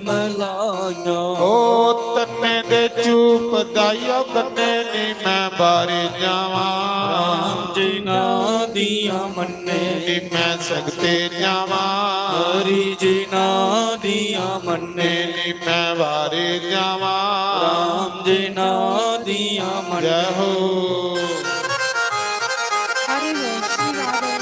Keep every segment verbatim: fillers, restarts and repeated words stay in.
मलाइयां। ओ तन्ने दे चूप दाइयो कन्ने नी मैं बारी जावां। राम जी ना दियां मन्ने। नी मैं सगते जावां। हरि जी ना दियां मन्ने। नी मैं बारी जावां। राम जी ना दियां मन्ने। जय हो। हरि बोल, श्री राधे।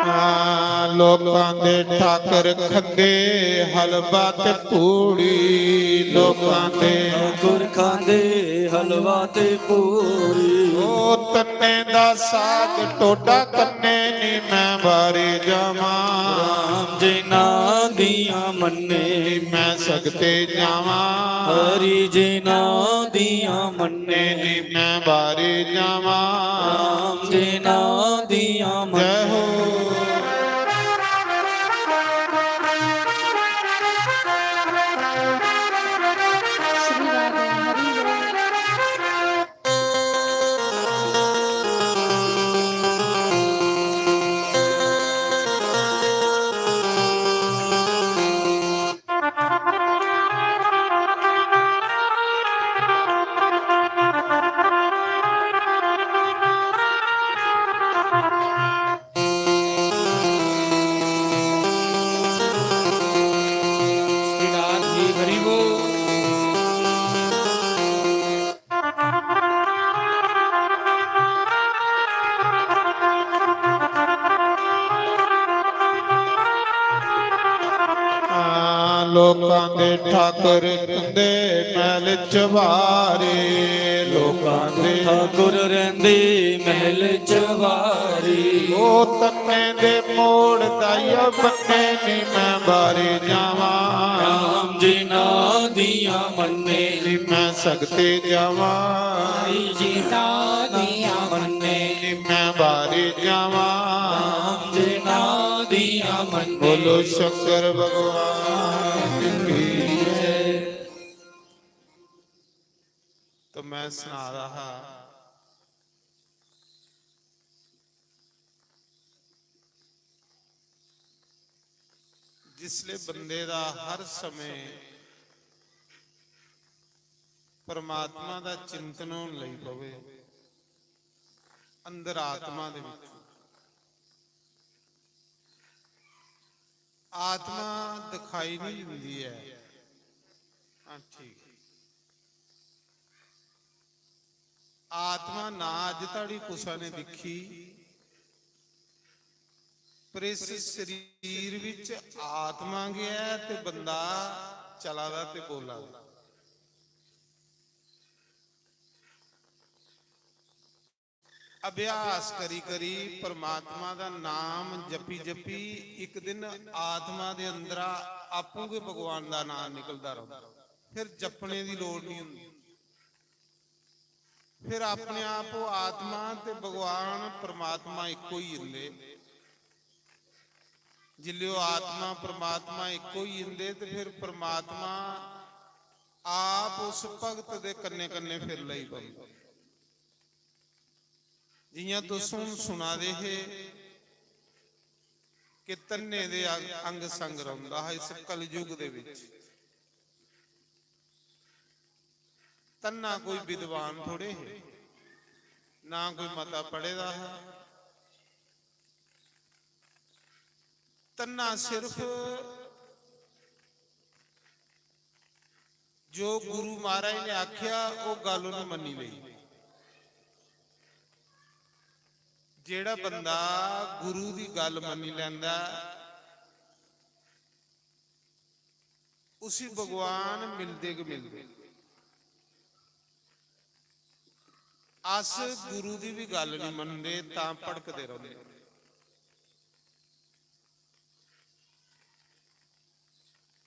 हाँ, लोकां दे ठाकर खंदे हलवा ते पूड़ी, लोकां दे ठाकुर खांदे हलवा ते पूरी। ओ तन्ने दा साग टोडा कन्ने नी मैं बारी जावां। राम जी ना दियां मन्ने। नी मैं सगते जावां। हरि जी ना दियां मन्ने। नी मैं बारी जावां। राम जी ना दियां मन्ने। जय हो। श्री राधे हरि बोल। श्री राधे हरि बोल। हाँ, लोकां दे ठाकुर तुंदे महल चबारे, लोकां दे ठाकुर रहिंदे महल चबारे। ओ तन्ने दे मोड़ दाइया बन्ने नी मैं बारी जावां। राम जी ना दियां मन्ने। नी मैं सगते जावां। हरि जी ना दियां मन्ने। नी मैं बारी जावां। राम जी ना दियां मन्ने। बोलो शंकर भगवान की जय। तो मैं सना रहा हा, जिसले बंदे दा हर समय परमात्मा दा चिंतन होन लगी पवे, अंदर आत्मा दे विच, आत्मा दिखाई नहीं दिंदी है। हाँ, ठीक। आत्मा ना अज धड़ी कुसा ने दिखी, पर इस शरीर विच आत्मा गै है ते बंदा चला दा ते बोला दा। अभ्यास करी करी परमात्मा दा नाम जपी जपी इक दिन आत्मा दे अंदरा आपूं गै भगवान दा नाम निकलदा रौंह्दा। फिर जपने दी लोड़ नहीं हुंदी। फिर अपने आप ओह् आत्मा ते भगवान परमात्मा इक होई जंदे। जिसलै ओह् आत्मा परमात्मा इक होई जंदे ते फिर परमात्मा आप उस भगत दे कन्नै कन्नै फिर लगी पौंदे। जियां तुस हुन सुना दे हे कि धन्ने दे अंग, अंग संग रौंह्दा हा इस कलयुग दे विच। धन्ना कोई विद्वान थोड़े हे, ना कोई मता पढ़े दा हा। धन्ना सिर्फ जो गुरु महाराज ने आख्या, ओह् गल्ल उन्हें मन्नी लेई। जेड़ा बंदा गुरु दी गल्ल मन्नी लैंदा, उसी भगवान मिलदे गै मिलदे। अस गुरु दी बी गल्ल निं मनदे, तां भड़कदे रौंह्दे।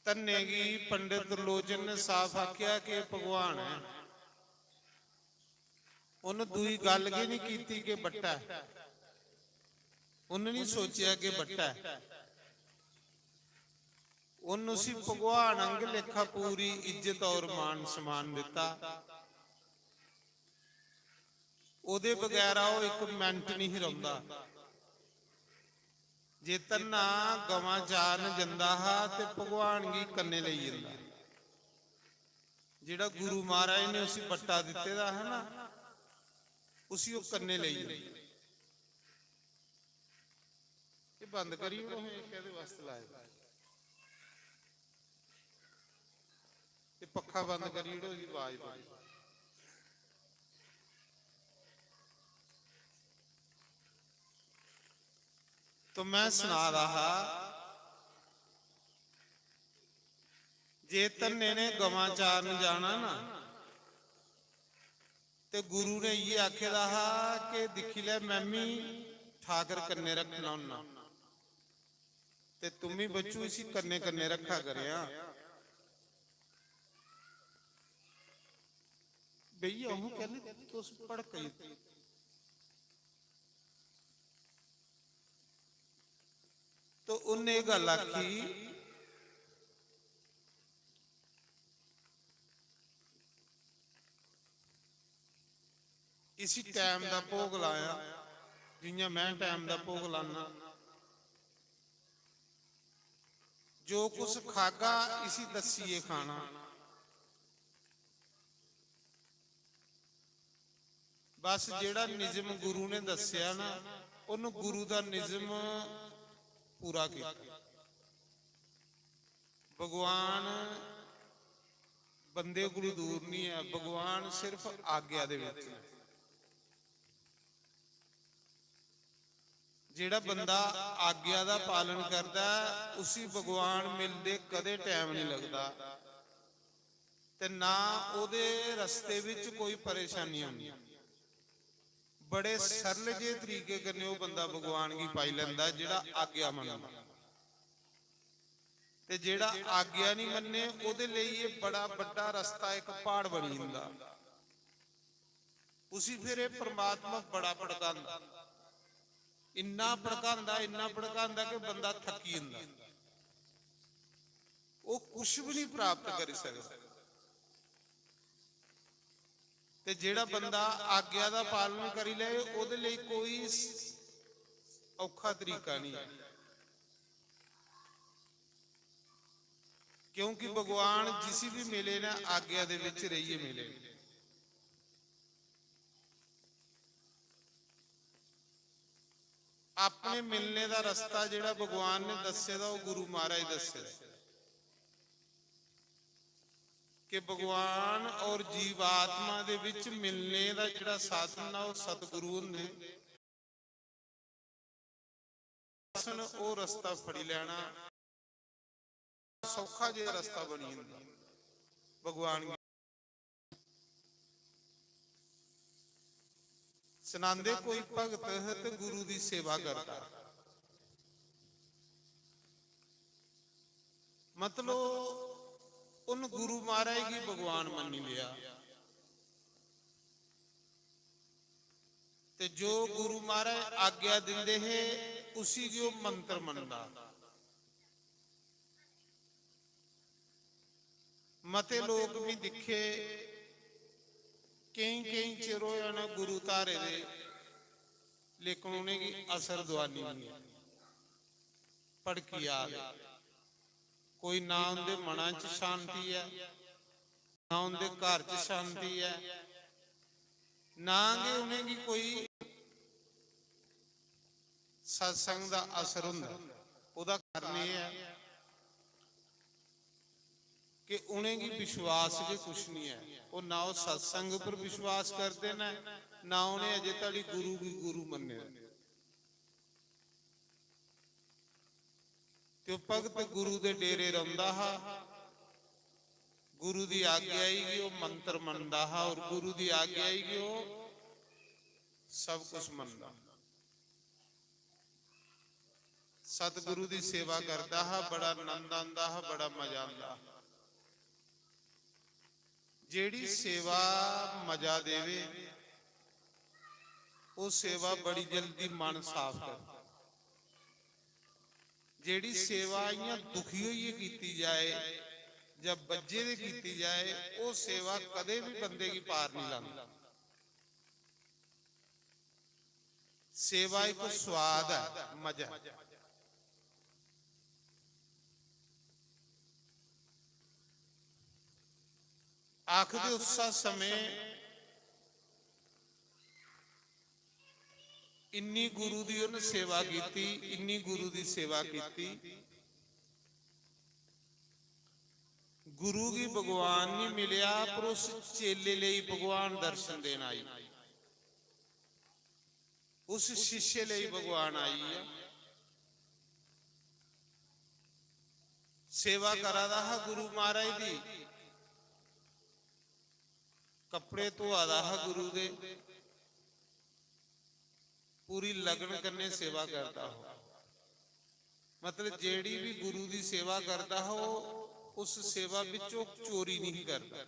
धन्ने गी पंडित त्रिलोचन ने साफ आखेआ कि भगवान ऐ। उन्न दूई गल्ल गै निं कीती कि बट्टा ऐ। उन्न निं सोचेआ कि बट्टा ऐ। उन्न उसी भगवान आंग लेखा पूरी इज्जत और मान सम्मान दित्ता। ओह्दे बगैरा ओह् इक मिंट निं ही रौंह्दा। जे धन्ना गवां चारन जंदा हा ते भगवान गी कन्नै लेई जंदा। जेह्ड़ा गुरु महाराज ने उसी बट्टा दित्ते दा हा ना, उसी ओह् कन्नै लेई जंदा। एह् बंद करी ओड़ो, एह् कैह्दे वास्ते लाए दा? एह् पक्खा बंद करी ओड़ो, एह्दी आवाज बड़ी। तो में सना दा हा, जे धन्ने ने गवां चारन जाना ना, ते गुरु ने इ'यै आखे दा हा कि दिक्खी लै, में मी ठाकर कन्नै रक्खना होन्ना, ते तुमी बच्चू इसी कन्नै कन्नै रक्खा करेआं। भैया, हूं कहने तुस भड़काई। तो उन्ने एह् गल्ल आखी, इसी टैम दा भोग लाया, जियां मैं टैम दा भोग लाना। जो कुछ खागा, इसी दस्सियै खाना। बस जेह्ड़ा निजम गुरु ने दस्सेआ ना, उन गुरु दा निजम पूरा कीता। भगवान बंदे कोलू दूर नहीं ऐ, भगवान सिर्फ आज्ञा दे विच ऐ। जेड़ा बंदा आज्ञा दा पालन करदा ऐ, उसी भगवान मिलदे कदे टैम नहीं लगदा, ते ना ओदे रस्ते विच कोई परेशानी आंदी। बड़े सरल जे तरीके कन्नै ओह बंदा भगवान गी पाई लैंदा, जेड़ा आज्ञा मनदा। ते जेड़ा आज्ञा नहीं मन्ने, ओदे लेई एह बड़ा बड्डा रस्ता, इक प्हाड़ बनी जंदा। उसी फिर एह परमात्मा बड़ा भड़कांदा, इन्ना भड़कांदा, इन्ना भड़कांदा कि बंदा थकी जंदा, ओह कुछ भी नहीं प्राप्त करी सकदा। ते जेड़ा बंदा आज्ञा दा पालन करी ले, ओदे लेई कोई स-, औखा तरीका नहीं है, क्योंकि भगवान जिसी भी मिले ना, आज्ञा दे विच रहिए मिले। अपने मिलने दा रस्ता जेड़ा भगवान ने दस्से दा, ओह गुरु महाराज दस्से दा। कि भगवान और जीवात्मा दे विच मिलने दा जेड़ा साधन ना, ओह सतगुरु हुंदे। असन ओह रस्ता फड़ी लैना, सौखा जेहा रस्ता बनी जंदा भगवान गी। सनांदे कोई भगत ते गुरु दी सेवा करदा, मतलब उन गुरु महाराज गी भगवान मन्नी लिया। ते जो गुरु महाराज आज्ञा दिंदे हे, उसी गै ओह मंत्र मनदा। मते लोक भी दिक्खे, केईं केईं चिर होए उ'नें गुरु धारे दे, लेकिन उ'नेंगी असर दुआनी नहीं ऐ, भड़की आ गए। कोई ना उं'दे मना च शांति ऐ, ना उं'दे घर च शांति ऐ, ना गै उ'नेंगी कोई सत्संग दा असर होंदा। ओह्दा कारण एह् ऐ कि उ'नेंगी विश्वास गै कुछ निं ऐ। ओह् ना ओह् सत्संग पर विश्वास करदे न, ना उ'नें अजें धोड़ी गुरु गी गुरु मन्ने दा। ते ओह् भगत गुरु दे डेरे रौंह्दा हा। गुरु दी आज्ञा ही गी ओह् मंत्र मनदा हा और गुरु दी आज्ञा ही गी ओह् सब कुछ मनदा। सतगुरु दी सेवा करदा हा, बड़ा आनंद आंदा हा, बड़ा मजा आंदा हा। जेह्ड़ी सेवा मजा देवे, ओह् सेवा बड़ी जल्दी मन साफ करदी। जेह्ड़ी सेवा इ'यां दुखी होइयै कीती जाए जां बज्झे दे कीती जाए, ओह् सेवा कदें बी बंदे गी पार नहीं लांदी। सेवा इक स्वाद ऐ, मजा ऐ। आखदे उस्सै समें इन्नी गुरु दी उन्न सेवा कीती, इन्नी गुरु दी सेवा कीती, गुरु गी भगवान नहीं मिलेआ, पर उस चेले लेई भगवान दर्शन देन आई, उस शिष्य लेई भगवान आई ऐ। सेवा करा दा हा गुरु महाराज दी, कपड़े धोआ दा हा गुरु दे, पूरी लगन कन्नै सेवा करदा हो। मतलब जेह्ड़ी भी गुरु दी सेवा करदा हो, उस सेवा बिच ओह् चोरी नहीं करदा।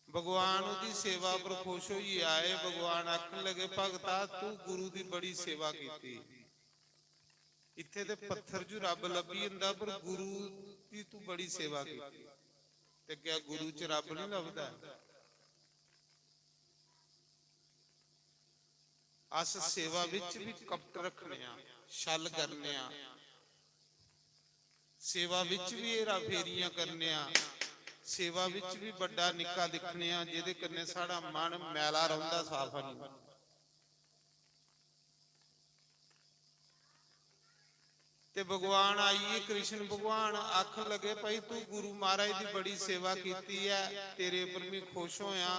भगवान ओह्दी सेवा पर खुश होइयै आए। भगवान आखन लगे, "भगता, तू गुरु दी बड़ी सेवा कीती।" इत्थे ते पत्थर च रब लब्भी जंदा, पर गुरु दी तू बड़ी सेवा कीती। ते क्या गुरु च रब नहीं लभदा? अस सेवा विच भी कपट रखने आं, छल करने आं, सेवा विच भी हेरा फेरियां करने आं, सेवा विच भी बड्डा निक्का दिक्खने आं, जेह्दे कन्नै साढ़ा मन मैला रौंह्दा, साफ नहीं। ते भगवान आइए, कृष्ण भगवान आखन लगे, "भाई, तू गुरु महाराज दी बड़ी सेवा कीती ऐ, तेरे पर मैं खुश होया,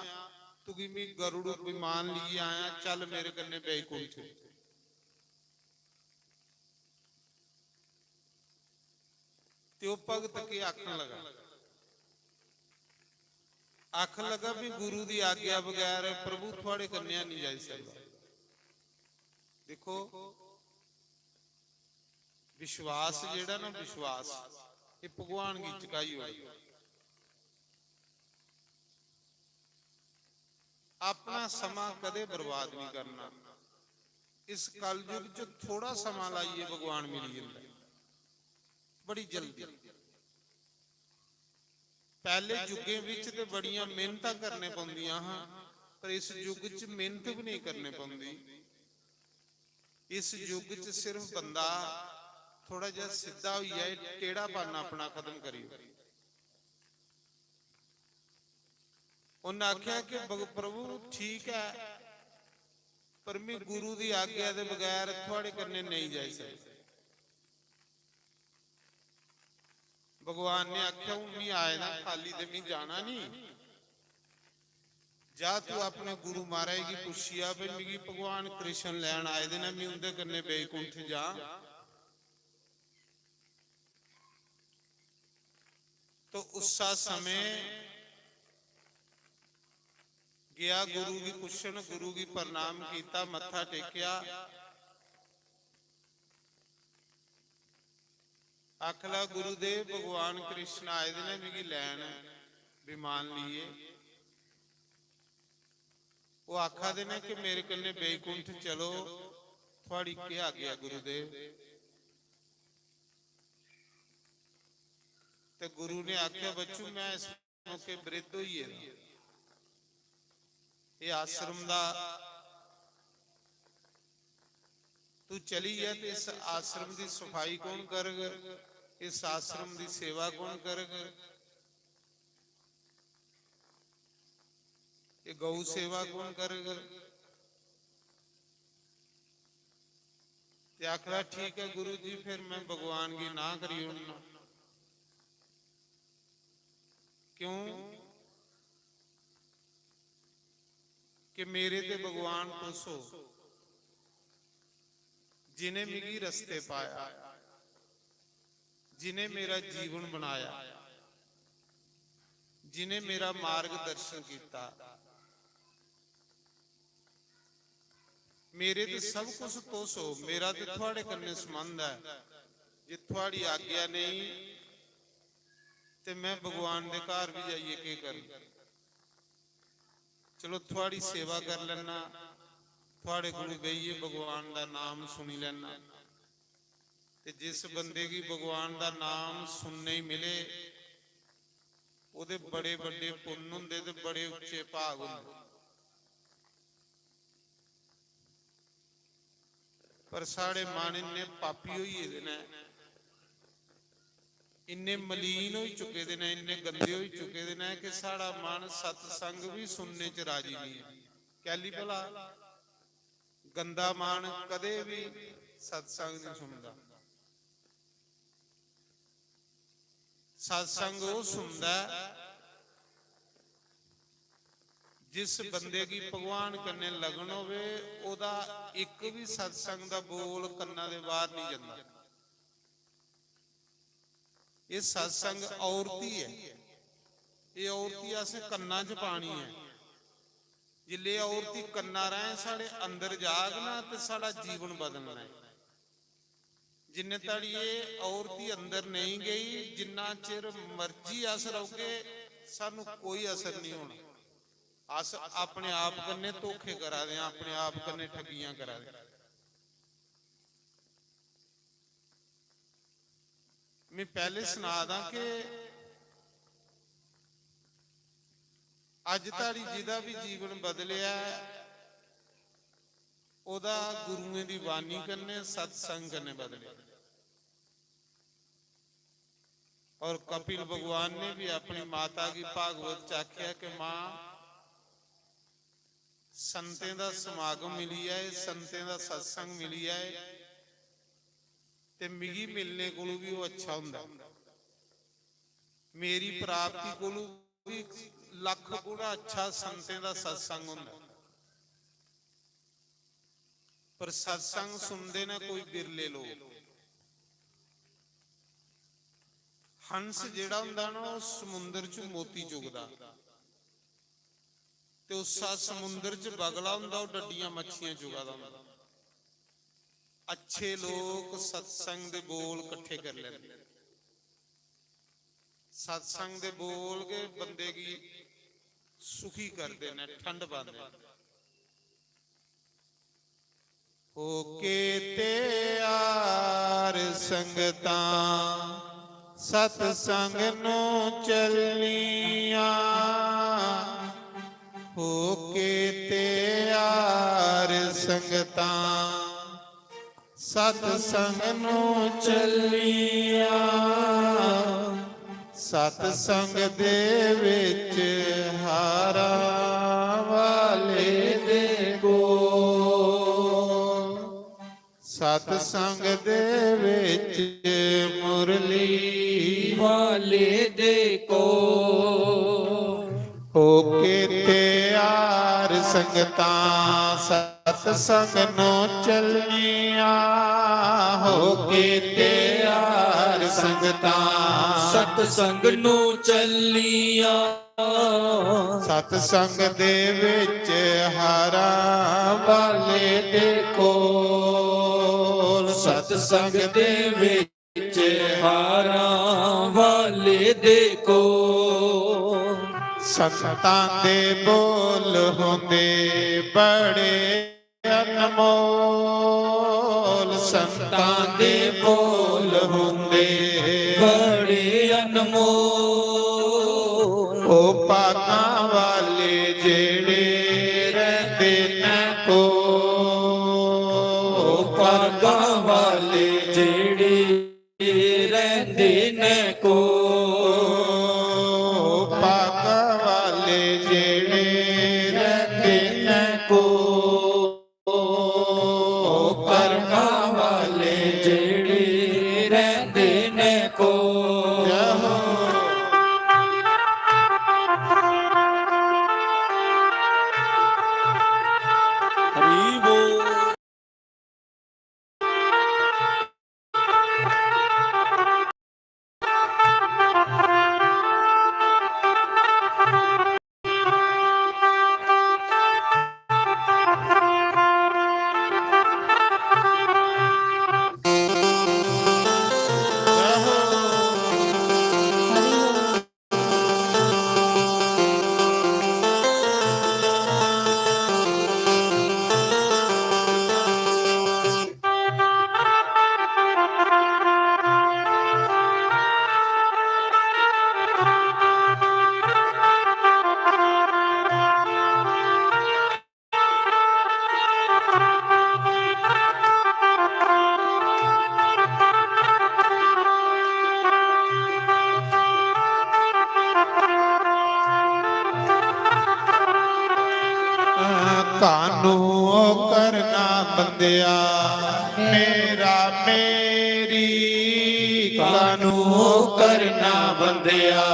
तुगी मैं गरुड़ विमान लेइयै आया, चल मेरे कन्नै बैकुंठ।" ते ओह् भगत केह् आखन लगा? आखन लगा भी गुरु दी आज्ञा बगैर प्रभु थुआड़े कन्नै नहीं जाई सकदा। देखो, विश्वास जेह्ड़ा ना, विश्वास, एह् भगवान गी झुकाई ओड़दा। अपना समां कदें बर्बाद नहीं करना। इस कलयुग च थोड़ा समां लाइयै भगवान मिली जंदा है, बड़ी जल्दी। पैह्ले युगें बिच ते बड़ियां मेहनतां करने पौंदियां हां, पर इस युग च मेहनत भी नहीं करने पौंदी। इस युग च सिर्फ बंदा थोड़ा जिहा सिद्धा होई जाए, टेढ़ापन अपना खत्म करी ओड़े। उन्नै आखेआ कि "भग-, प्रभु, ठीक ऐ, पर मैं गुरु दी आज्ञा दे बगैर थुआड़े कन्नै नेईं जाई सकदा।" भगवान ने आखेआ, "हून मी आए दा, खाली ते मी जाना नहीं। जा, तू अपने गुरु महाराज गी पुच्छिया भी मिगी भगवान कृष्ण लैन आए दे न, मी उंदे कन्नै बैकुंठ जां।" तो उस्सा समें गया गुरु गी पुच्छन, गुरु गी प्रणाम कीता, मत्था टेकेआ। आखला, "गुरुदेव, भगवान कृष्ण आए दे न मिगी लैन विमान लेइयै। ओह् आखा दे न कि मेरे कन्नै बैकुंठ चलो, थुआड़ी केह् आज्ञा गुरुदेव?" ते गुरु ने आखेआ, "बच्चू, मैं इस मौके वृद्ध होई गेदा। एह् आश्रम दा तू चली जा ते इस आश्रम दी सफाई कौन करग? इस आश्रम दी सेवा कौन करग? एह् गौ सेवा कौन करग?" ते आखदा, "ठीक ऐ गुरु जी, फिर मैं भगवान गी ना करी ओड़ना।" क्यों? कि मेरे ते भगवान तुस हो, जिनें मिगी रस्ते पाया, जिन्हें मेरा जीवन बनाया, जिन्हें मेरा मार्गदर्शन किया। मेरे ते सब कुछ तुस हो, मेरा ते थुआड़े कन्नै संबंध ऐ। जे थुआड़ी आज्ञा नेईं ते मैं भगवान दे घर बी जाइयै केह् करूं? चलो, थुआड़ी सेवा कर लैना, थुआड़े कोल बेहियै भगवान दा नाम सुनी लैना। ते जिस बंदे गी भगवान दा नाम सुनने गी मिले, ओह्दे बड़े बड्डे पुन्न होंदे ते बड़े उच्चे भाग होंदे। पर साढ़े मन इन्ने पापी होई गेदे न, इन्ने मलीन होई चुके दे न, इन्ने गंदे होई चुके दे न कि साढ़ा मन सत्संग भी सुनने च राजी नहीं है। कैली भला? गंदा मन कदे भी सत्संग नहीं सुनदा। सत्संग ओह् सुनदा ऐ जिस बंदे गी भगवान कन्नै लगन होवे, ओह्दा इक बी सत्संग दा बोल कन्ना दे बाहर नहीं जंदा। एह् सत्संग औरती ऐ, एह् औरती असें कन्ना च पानी ऐ। जिसले औरती कन्ना राहें साढ़े अंदर जाग ना, ते साढ़ा जीवन बदलना ऐ। जिन्ने धड़ी एह् औरती अंदर नेईं गई, जिन्ना चिर मर्जी अस रौह्गे, सानू कोई असर नहीं होना। अस अपने आप कन्नै धोखे करा दे आं, अपने आप कन्नै ठगियां करा दे आं। मैं पैह्ले सना दा कि अज्ज धड़ी जिदा भी जीवन बदलेआ ऐ, ओह्दा गुरुएं दी बाणी कन्नै, सत्संग कन्नै बदलेआ। और कपिल भगवान ने भी अपनी माता गी भागवत च आखेआ कि मां, संतें दा समागम मिली जाए, संतें दा सत्संग मिली जाए, ते मिगी मिलने कोलू भी ओह् अच्छा हुंदा। मेरी प्राप्ति कोलू भी लख गुणा अच्छा संतें दा सत्संग हुंदा। पर सत्संग सुनदे न कोई बिरले लोक। हंस जेह्ड़ा हुंदा ना, ओह् समुंदर च मोती चुगदा, ते उस्सा समुंदर च बगला हुंदा, ओह् डड्डियां मच्छियां चुगा दा हुंदा। अच्छे लोक सत्संग दे बोल कट्ठे करी लैंदे। सत्संग दे बोल गै बंदे गी सुखी करदे न, ठंड पांदे न। होके त्यार संगतां सत्संग नूं चलियां, होके त्यार संगतां सत्संग नूं चलियां। सत्संग दे विच हारां वाले दे कोल, सत्संग दे विच मुरली वाले दे कोल। होके त्यार संगतां सत्संग नूं चलियां, होके त्यार संगतां सत्संग नूं चलियां। सत्संग दे विच हारां वाले दे कोल, सत्संग दे विच हारां वाले दे कोल। संतां दे बोल हुंदे बड़े अनमोल, संतां दे बोल हुंदे बड़े अनमोल। ओ भागां वाले जेड़े रहिंदे न कोल, ओ भागां वाले जेड़े रहिंदे न कोल, भागां वाले जेड़े रहिंदे न कोल, करमां वाले जेड़े रहिंदे न कोल। जय हो। हरि बोल। बंदेआ, मेरा मेरी कानू करना बंदेआ,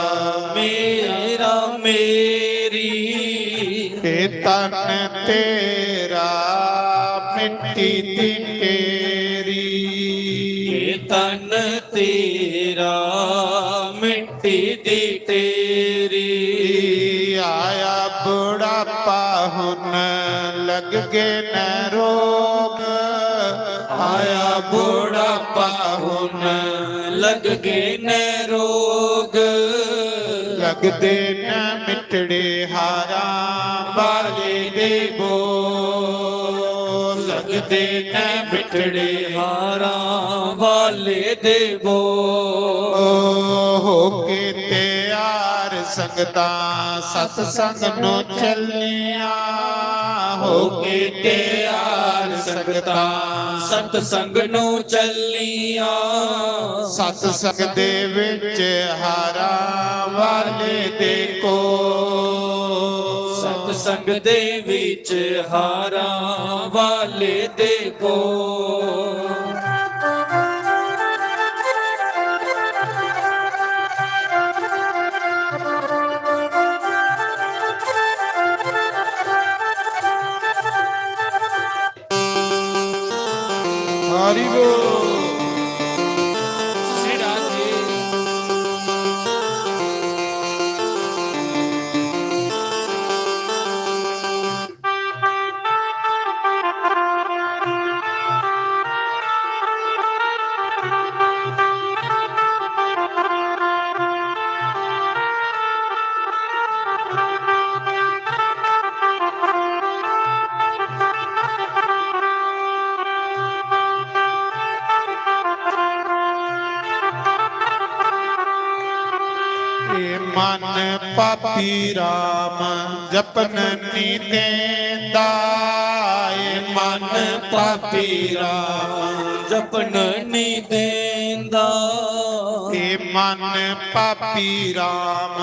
मेरा मेरी। ए तन तेरा मिट्टी दी ढेरी, ए तन तेरा मिट्टी दी ढेरी। आया बुढ़ापा हुन लग गए न रोग, आया बुढ़ापा हुन लग गए न रोग। लगदे न मिठड़े हारां वाले दे बोल, लगदे न मिठड़े हारां वाले दे बोल। हो के तैयार संगतां सतसंग नू चलियां, हो के तैयार संगतां सतसंग नू चलियां। सतसंग दे विच हारां वाले दे कोल, सतसंग दे विच हारां वाले दे कोल। हरि बोल। श्री राम जी। ए मन पापी राम जपन नी देंदा, ए मन पापी राम जपन नी देंदा। ए मन पापी राम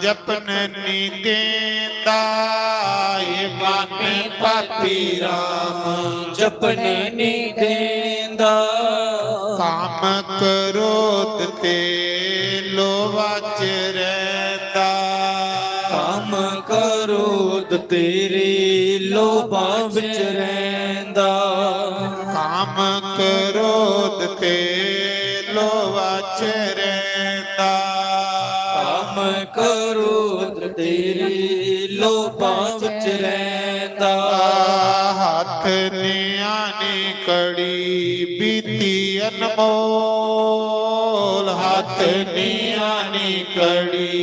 जपन नी देंदा, ए मन पापी राम जपन नी देंदा। काम क्रोध ते लोभा च रैंह्दा, काम क्रोध तेरे लोभां विच रैंह्दा। काम क्रोध ते लोभा च रैंह्दा। काम क्रोध तेरे लोभां विच रैंह्दा। हत्थ नियानी कड़ी बीती अनमोल, हत्थ नियानी कड़ी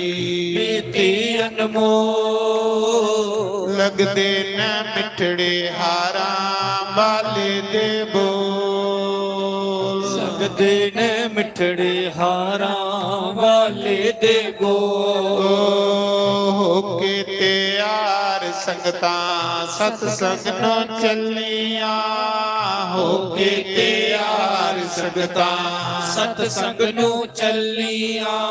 बीती अनमोल। लगदे न मिठड़े हारां वाले दे बोल, लगदे न मिठड़े हारां वाले दे बोल। हो के तैयार संगतां सतसंग नू चलियां, हो के तैयार संगतां सतसंग नू चलियां।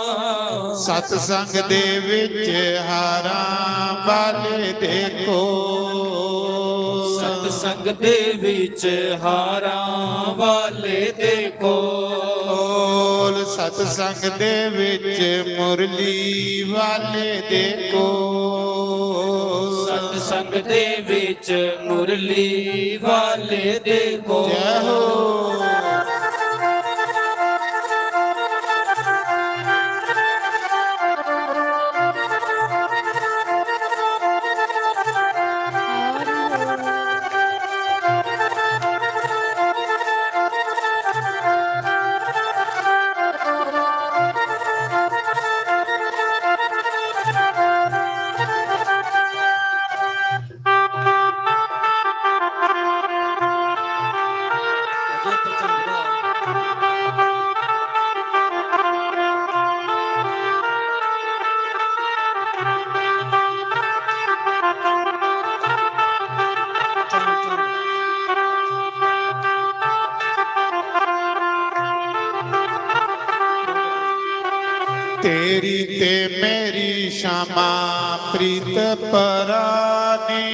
सतसंग दे विच हारां वाले दे कोल, सतसंग दे विच हारां वाले दे कोल, सतसंग दे विच मुरली वाले दे कोल, सतसंग दे विच मुरली वाले दे कोल। जय हो। तेरी ते मेरी क्षमा प्रीत परानी,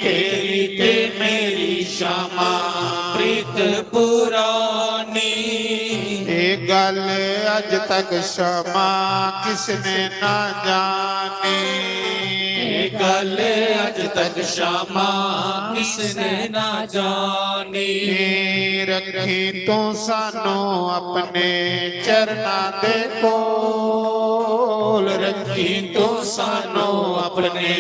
तेरी ते मेरी श्यामा प्रीत पुरानी। ये गल अज तक श्यामा किसने ना जानी। ये गल अज तक श्यामा किसने ना जानी। रखी तू सानू अपने चरना दे कोल, रखी तू सानू अपने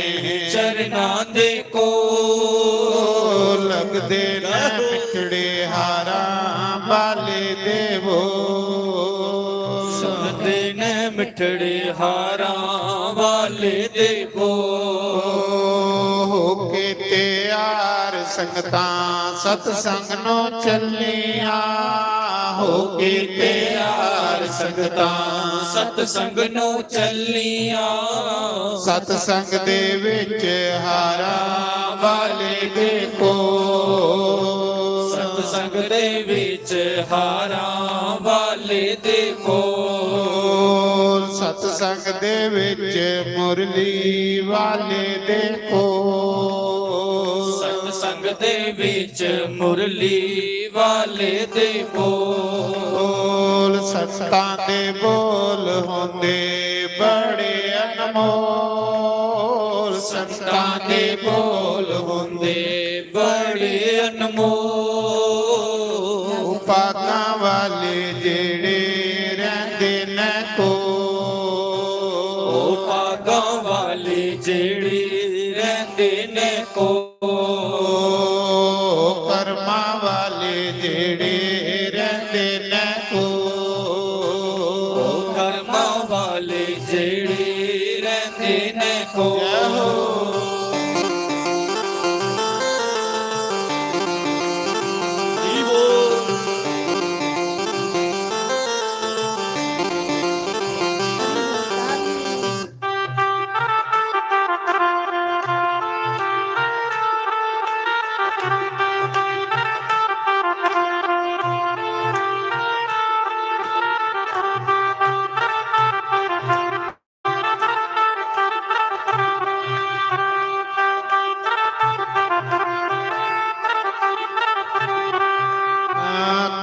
चरना दे कोल। लगदे न मिठड़े हारां वाले दे बोल। सुनदे न मिठड़े हारां वाले दे बोल। हो के तैयार संगतां सतसंग नू चलियां, हो के तैयार संगतां सतसंग नू चलियां। सतसंग दे विच हारां वाले दे कोल। सतसंग दे विच हारां वाले दे कोल। सतसंग दे विच मुरली वाले दे कोल। सतसंग दे विच मुरली वाले दे बोल। संतां दे बोल होंदे बड़े अनमोल। संतां दे बोल होंदे बड़े अनमोल। पागां वाले जेड़े रहिंदे न कोल। ओ पागां वाले जेड़े रहिंदे न कोल। ओ कर्मां वाले जेड़े रहिंदे न कोल। ओ कर्मां वाले जेड़े रहिंदे न कोल। जय हो।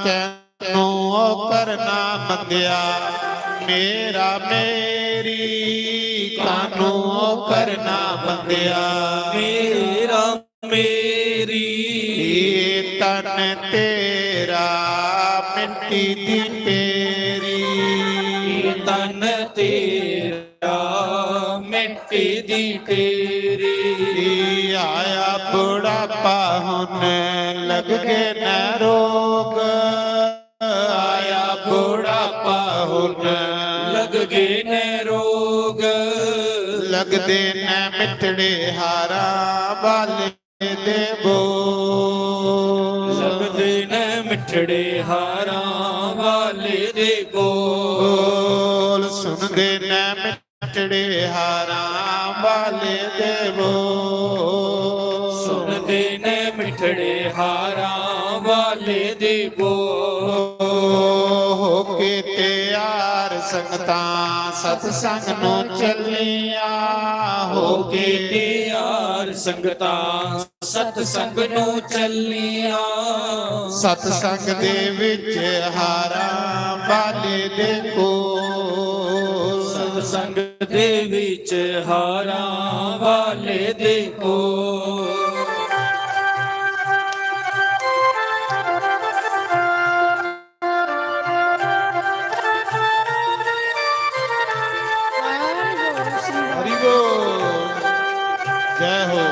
कानू ओ करना मंगया, मेरा मेरी। कानू ओ करना मंगया, मेरा मेरी। ये तन तेरा मिट्टी दी पेरी। ये तन तेरा मिट्टी दी पेरी। आया बुढ़ापा हुन लग गए न रोग। आया बुढ़ापा हुन लग गए न रोग। लगदे न मिठड़े हारां वाले दे बोल। लगदे न मिठड़े हारां वाले दे बोल। सुनदे न मिठड़े हारां वाले दे बोल। सुनदे न मिठड़े हारां वाले दे बोल। हो के तैयार संगतां सतसंग नू चलियां। हो के तैयार संगतां सतसंग नू चलियां। सतसंग दे विच हारां वाले दे कोल। सतसंग दे विच हारां वाले दे कोल। हरि बोल। जय हो।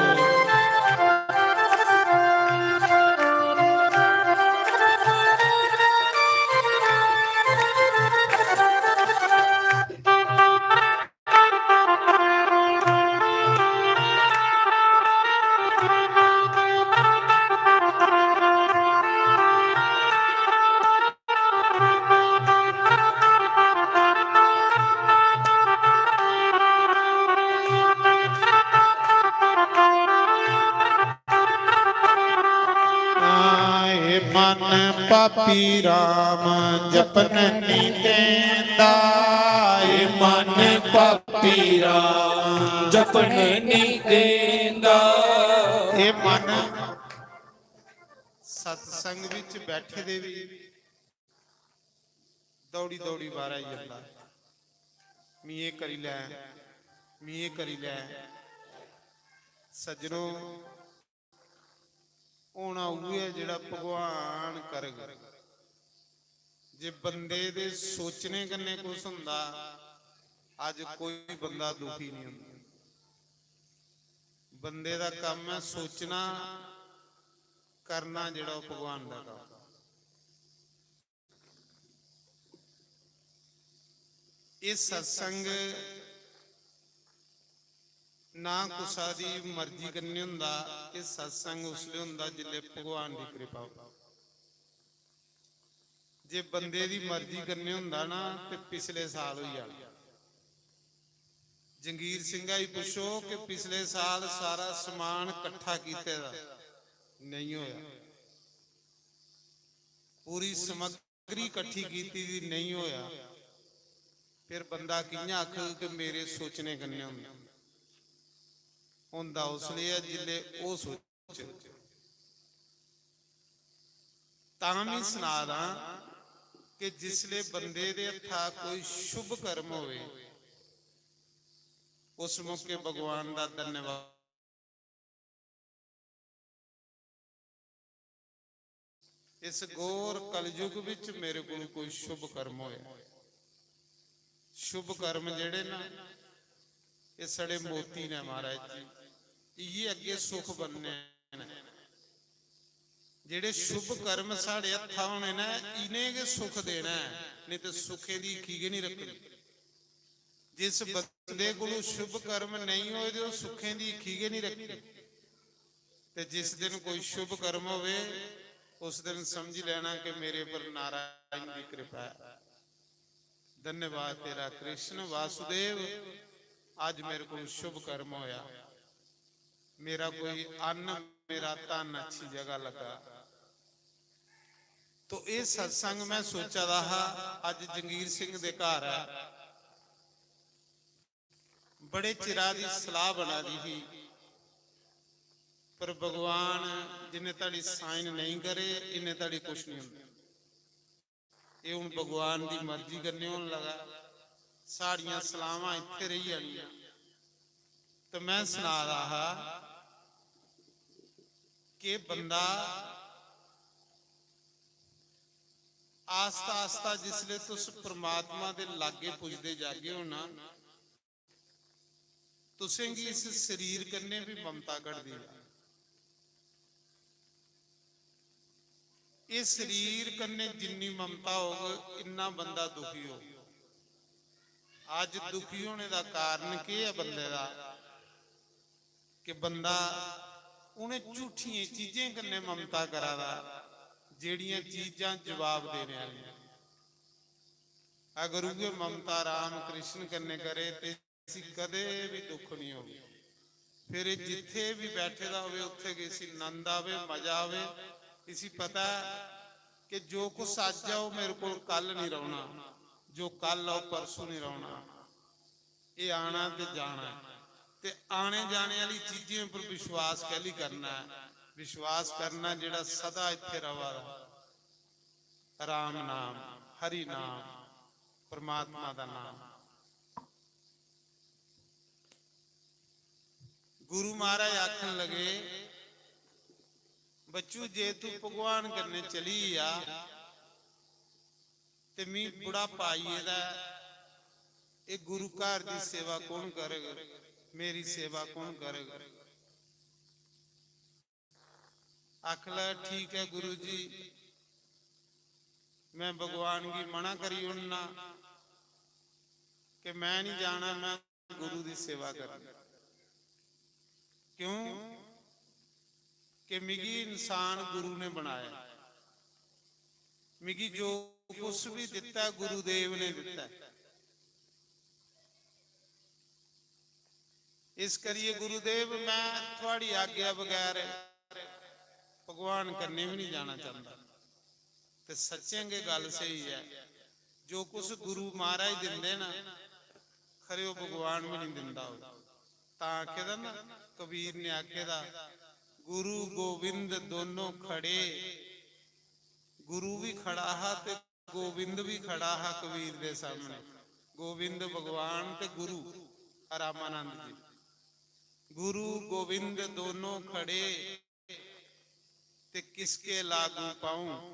आए मन पापी राम जपन नी देंदा। ए मन पापी राम जपन नी देंदा। ए मन सत्संग बिच बैठे दे भी दौड़ी दौड़ी बाहर आई जंदा, "मी एह् करी लै, मी एह् करी लै।" सज्जनो, होना उ'ऐ जेह्ड़ा भगवान करग। जे बंदे दे सोचने कन्नै कुछ होंदा, अज्ज कोई बंदा दुखी नहीं होंदा। बंदे दा कम्म ऐ सोचना, करना जेह्ड़ा ओह् भगवान दा कम्म। एह् सत्संग ना कुसा दी मर्जी कन्नै होंदा, एह् सत्संग उसलै होंदा जिसलै भगवान दी कृपा होंदी। जे बंदे दी मर्जी कन्नै होंदा ना ते पिछले साल होई जाना। जंगीर सिंह गी पुच्छो कि पिछले साल सारा समान कट्ठा कीते दा नेईं होया, पूरी समग्री कट्ठी कीती दी नेईं होया, फिर बंदा कि'यां आखग कि मेरे सोचने कन्नै होंदा? होंदा उसलै ऐ जिसलै ओह् सोचे। तां बी सना दा कि जिसलै बंदे दे हत्था कोई शुभ कर्म होवे, उस मौके भगवान दा धन्यवाद। इस घोर कलयुग विच मेरे कोल कोई शुभ कर्म होया। शुभ कर्म जेड़े ना, ये साढ़े मोती ने महाराज जी, इये अगे सुख बनने न। जेड़े शुभ कर्म साढ़े हत्था होने न, इन्हें गै सुख देना है, नहीं तो सुखें दी हीखी गै नहीं रखनी। जिस बंदे कोलों शुभ कर्म नहीं होए दे, ओह सुखें दी हीखी गै नहीं रखी। ते जिस दिन कोई शुभ कर्म होवे, उस दिन समझी लेना कि मेरे पर नारायण दी कृपा है। धन्यवाद तेरा कृष्ण वासुदेव, अज मेरे को शुभ कर्म होया, मेरा कोई अन्न, मेरा धन अच्छी जगह लगा। तो ये सत्संग मैं सोचा दा हा, अज जंगीर सिंह दे घर है, बड़े चिरा दी सलाह बना दी ही, पर भगवान जिन्ने धड़ी sign नहीं करे, इन्ने धड़ी कुछ नहीं होंदा। ये हुन भगवान दी मर्जी कन्नै होन लगा, साड़ियां सलाहां इत्थै रेही जानियां। तो मैं सना दा हा कि बंदा आस्ता आस्ता जिसले तुस परमात्मा दे लागे पुजदे जागे हो ना, तुसेंगी इस शरीर कन्नै भी ममता घटदी ऐ। इस शरीर कन्नै जिन्नी ममता होग, इन्ना बंदा दुखी होग। अज दुखी होने दा कारण केह् ऐ बंदे दा? कि बंदा उ'नें झूठियें चीजें कन्नै ममता करा दा, जेह्ड़ियां चीजां जवाब देने आह्लियां। अगर उ'ऐ ममता राम कृष्ण कन्नै करे ते इसी कदे भी दुख नहीं होवे। फिर एह् जित्थे भी बैठे दा होवे, उत्थे गै इसी नंद आवे, मजा आवे। इसी पता है कि जो कुछ अज्ज है, ओह् मेरे कोल कल नहीं रौह्ना, जो कल है, ओह् परसों नहीं रौह्ना। एह् आना ते जाना ऐ। ते आने जाने आह्ली चीजें पर विश्वास कैह्ली करना ऐ? विश्वास करना जेह्ड़ा सदा इत्थे रवा दा। राम नाम, हरि नाम, परमात्मा दा नाम। गुरु महाराज आखन लगे, "बच्चू, जे तू भगवान कन्नै चली गेआ ते मी बुढ़ापा आई गेदा ऐ, एह् गुरु घर दी सेवा कौन करग, मेरी सेवा कौन करग?" आखन लगा, "ठीक है गुरु जी, मैं भगवान गी मना करी ओड़ना कि मैं नहीं जाना, मैं गुरु दी सेवा करनी। क्यों कि मिगी इंसान गुरु ने बनाया, मिगी जो कुछ भी दिता है, गुरुदेव ने दिता है। इस करिए गुरुदेव, मैं थुआड़ी आज्ञा बगैर भगवान कन्नै भी नहीं जाना चाहता।" ते सच्चें गै गल्ल स्हेई ऐ, जो कुछ गुरु महाराज दिंदे ना, खरे ओह् भगवान भी नहीं दिंदा होग। तां आखे दा ना, कबीर ने आखे दा, "गुरु गोविंद दोनों खड़े, गुरु भी खड़ा हा ते गोविंद भी खड़ा हा कबीर दे सामने। गोविंद भगवान ते गुरु रामानंद जी। गुरु गोविंद दोनों खड़े ते किसके लागू पाऊं।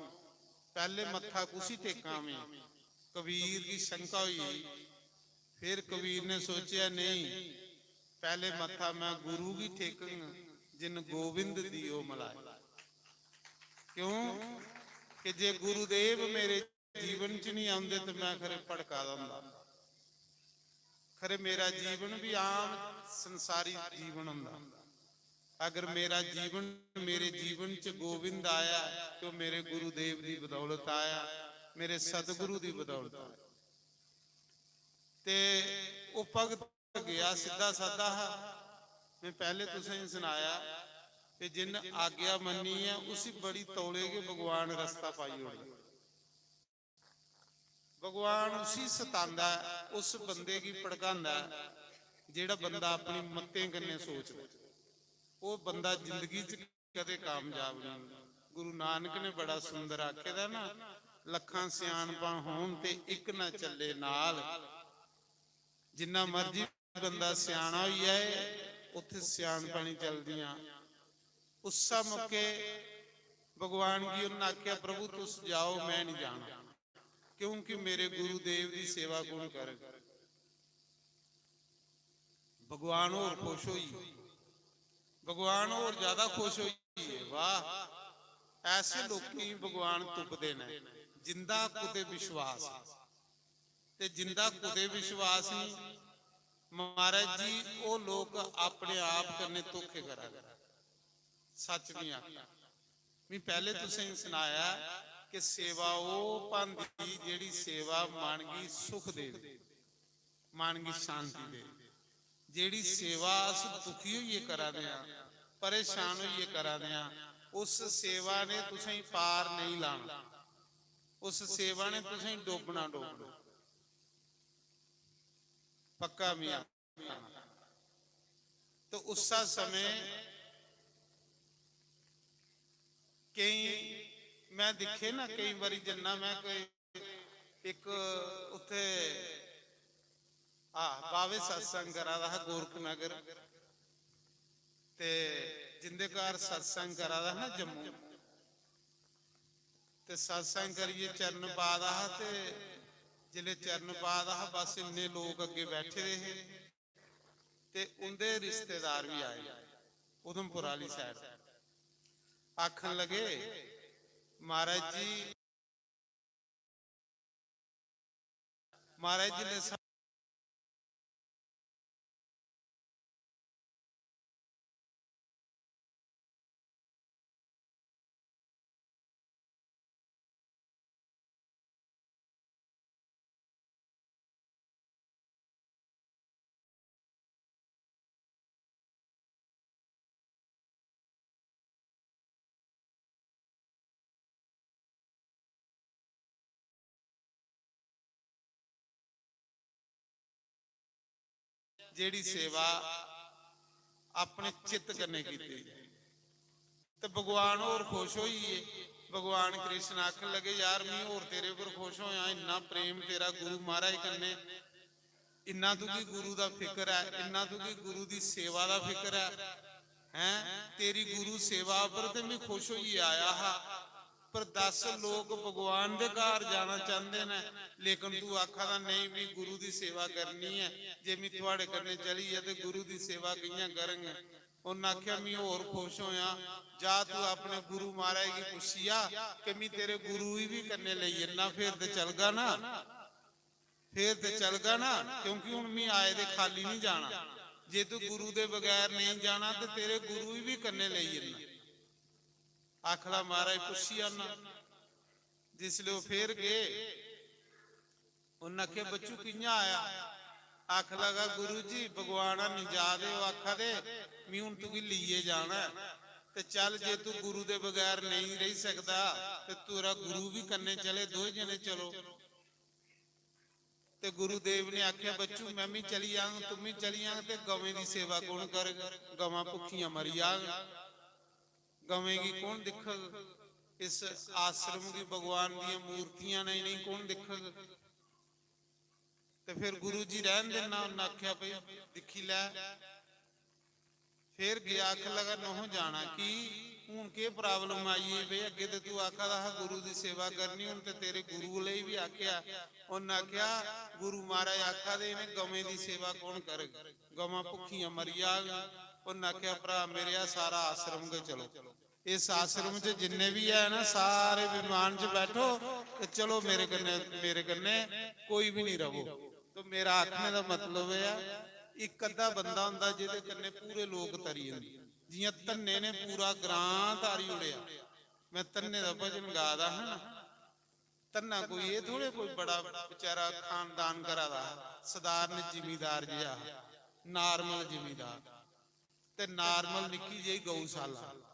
पहले मत्था कुसी टेकां में, कबीर गी शंका होई। फिर कबीर ने सोचेआ, नहीं, पहले मत्था मैं गुरु गी टेकंग जिन गोविंद दी ओह् मलाई। क्यों कि जे गुरुदेव मेरे जीवन च नहीं आंदे तो मैं खरे भड़का दा होंदा, खरे मेरा जीवन भी आम संसारी जीवन होंदा। अगर मेरा जीवन, मेरे जीवन च गोविंद आया तो मेरे गुरुदेव दी बदौलत आया, मेरे सतगुरु दी बदौलत आया। ते ओह् भगत गया सिद्धा साधा हा। मैं पहले तुसेंगी सनाया कि जिन आज्ञा मन्नी ऐ उसी बड़ी तौले गै भगवान रस्ता पाई ओड़दा। भगवान उसी सतांदा ऐ, उस बंदे गी भड़कांदा ऐ जेह्ड़ा बंदा अपनी मत्तें कन्नै सोचदा। ओह् बंदा जिंदगी च कदें कामयाब नहीं होंदा। गुरु नानक ने बड़ा सुंदर आखे दा ना, लक्खां स्याणपां होन ते इक ना चले नाल। जिन्ना मर्जी बंदा स्याणा होई जाए, उत्थे स्याणपां नहीं चलदियां। उस्सा मौके भगवान गी उन्हें आख्या, प्रभु तुस जाओ, मैं नहीं जाना, क्योंकि मेरे गुरुदेव दी सेवा कौन करे? भगवान होर खुश होई, भगवान होर ज्यादा खुश होई गे। वाह, ऐसे लोकें गी भगवान तुपदे न जिंदा कुते विश्वास ऐ। ते जिंदा कुते विश्वास नहीं, महाराज जी, ओह् लोक अपने आप कन्नै धोखे करा दे। सच नहीं आखेआ। मैं पहले तुसेंगी सनाया कि सेवा ओह् भांदी जेह्ड़ी सेवा मन गी सुख देवे, मन गी शांति देवे। जेह्ड़ी सेवा अस दुखी होइयै करा दे आं, परेशान होइयै करा दे आं, उस सेवा ने तुसेंगी पार नहीं लाना, उस सेवा ने तुसेंगी डोबना, डोबना। पक्का मियां। तो उस्सा समें केई मैं दिक्खे ना, केई बारी जन्ना मैं कोई इक उत्थे, आ, बावे सत्संग करा दा हा गोरखनगर, ते जिंदे घर सत्संग करा दा हा ना जम्मू, ते सत्संग करियै चरण पा दा हा, ते जिसलै चरण पा दा हा, बस इन्ने लोक अग्गे बैठे दे हे, ते उंदे रिश्तेदार भी आए उधमपुर आह्ली side। आखन लगे, महाराज जी, महाराज जी ने सा- जेह्ड़ी सेवा अपने चित्त कन्नै कीती, ते भगवान होर खुश होई गे। भगवान कृष्ण आखन लगे, यार, मी होर तेरे पर खुश होया, इन्ना प्रेम तेरा गुरु महाराज कन्नै, इन्ना तुगी गुरु दा फिकर ऐ, इन्ना तुगी गुरु दी सेवा दा फिकर ऐ, हैं? तेरी गुरु सेवा पर ते मैं खुश होइयै आया हा, पर दस लोक भगवान दे घर जाना चांहदे न, लेकिन तू आखा दा, "नेईं, मी गुरु दी सेवा करनी ऐ, जे मी थुआड़े कन्नै चली गेआ ते गुरु दी सेवा कि'यां करङ?" उन्न आखेआ, "मी होर खुश होया, जा तू अपने गुरु महाराज गी पुच्छी आ कि मी तेरे गुरु गी बी कन्नै लेई जन्ना, फिर ते चलगा ना।" फिर ते चलगा ना, क्योंकि हुन मी आए दे खाली नहीं जाना। जे तू गुरु दे बगैर नहीं जाना ते तेरे गुरु गी भी कन्नै लेई जन्ना। आखला, महाराज, पुच्छी आना। जिसले ओह फिर गए, उन्न आखेआ, "बच्चू, कि'यां आया?" आख लगा, "गुरु जी, भगवान हन्नी जा दे, ओह आखा दे, मी हुन तुगी लेइयै जाना ऐ। ते चल, जे तू गुरु दे बगैर नेईं रेही सकदा, ते तेरा गुरु बी कन्नै चले, दोए जने चलो।" ते गुरुदेव ने आखेआ, "बच्चू, मैं भी चली जांग, तुम भी चली जांग, ते गवें दी सेवा कौन करग? गवां भुक्खियां मरी जांग, गवें गी कौन दिक्खग?" इस आश्रम गी भगवान दियां मूर्तियां न, इ'नेंगी कौन दिक्खग? ते फिर गुरु जी रैह्न देना, उन्नै आखेआ, "भई दिक्खी लै।" फिर गेआ, आखन लगा, "नोह जाना की? हून केह् problem आई गेई? भई अग्गें ते तू आखा दा हा गुरु दी सेवा करनी, हून ते तेरे गुरु लेई बी आखेआ।" उन्नै आखेआ, "गुरु महाराज आखा दे, इ'नें गवें दी सेवा कौन करग? गवां भुक्खियां मरी जाग।" उन्नै आखेआ, "भ्राऽ मेरेआ, सारा आश्रम गै चलो।" इस आश्रम च जिन्ने बी है ना, सारे विमान च बैठो ते चलो मेरे कन्नै, मेरे कन्नै कोई बी नहीं रवो। तो मेरा आखने दा मतलब एह् ऐ, इक अद्धा बंदा होंदा जेह्दे कन्नै पूरे लोक तरी जंदे। जियां धन्ने ने पूरा ग्रां तारी ओड़ेआ। मैं धन्ने दा भजन गा दा हा ना। धन्ना कोई एह् थोड़े कोई बड़ा बेचारा खानदान करा दा हा, सधारण जिमीदार जेहा हा, normal जिमीदार। ते normal निक्की जेही गौशाला।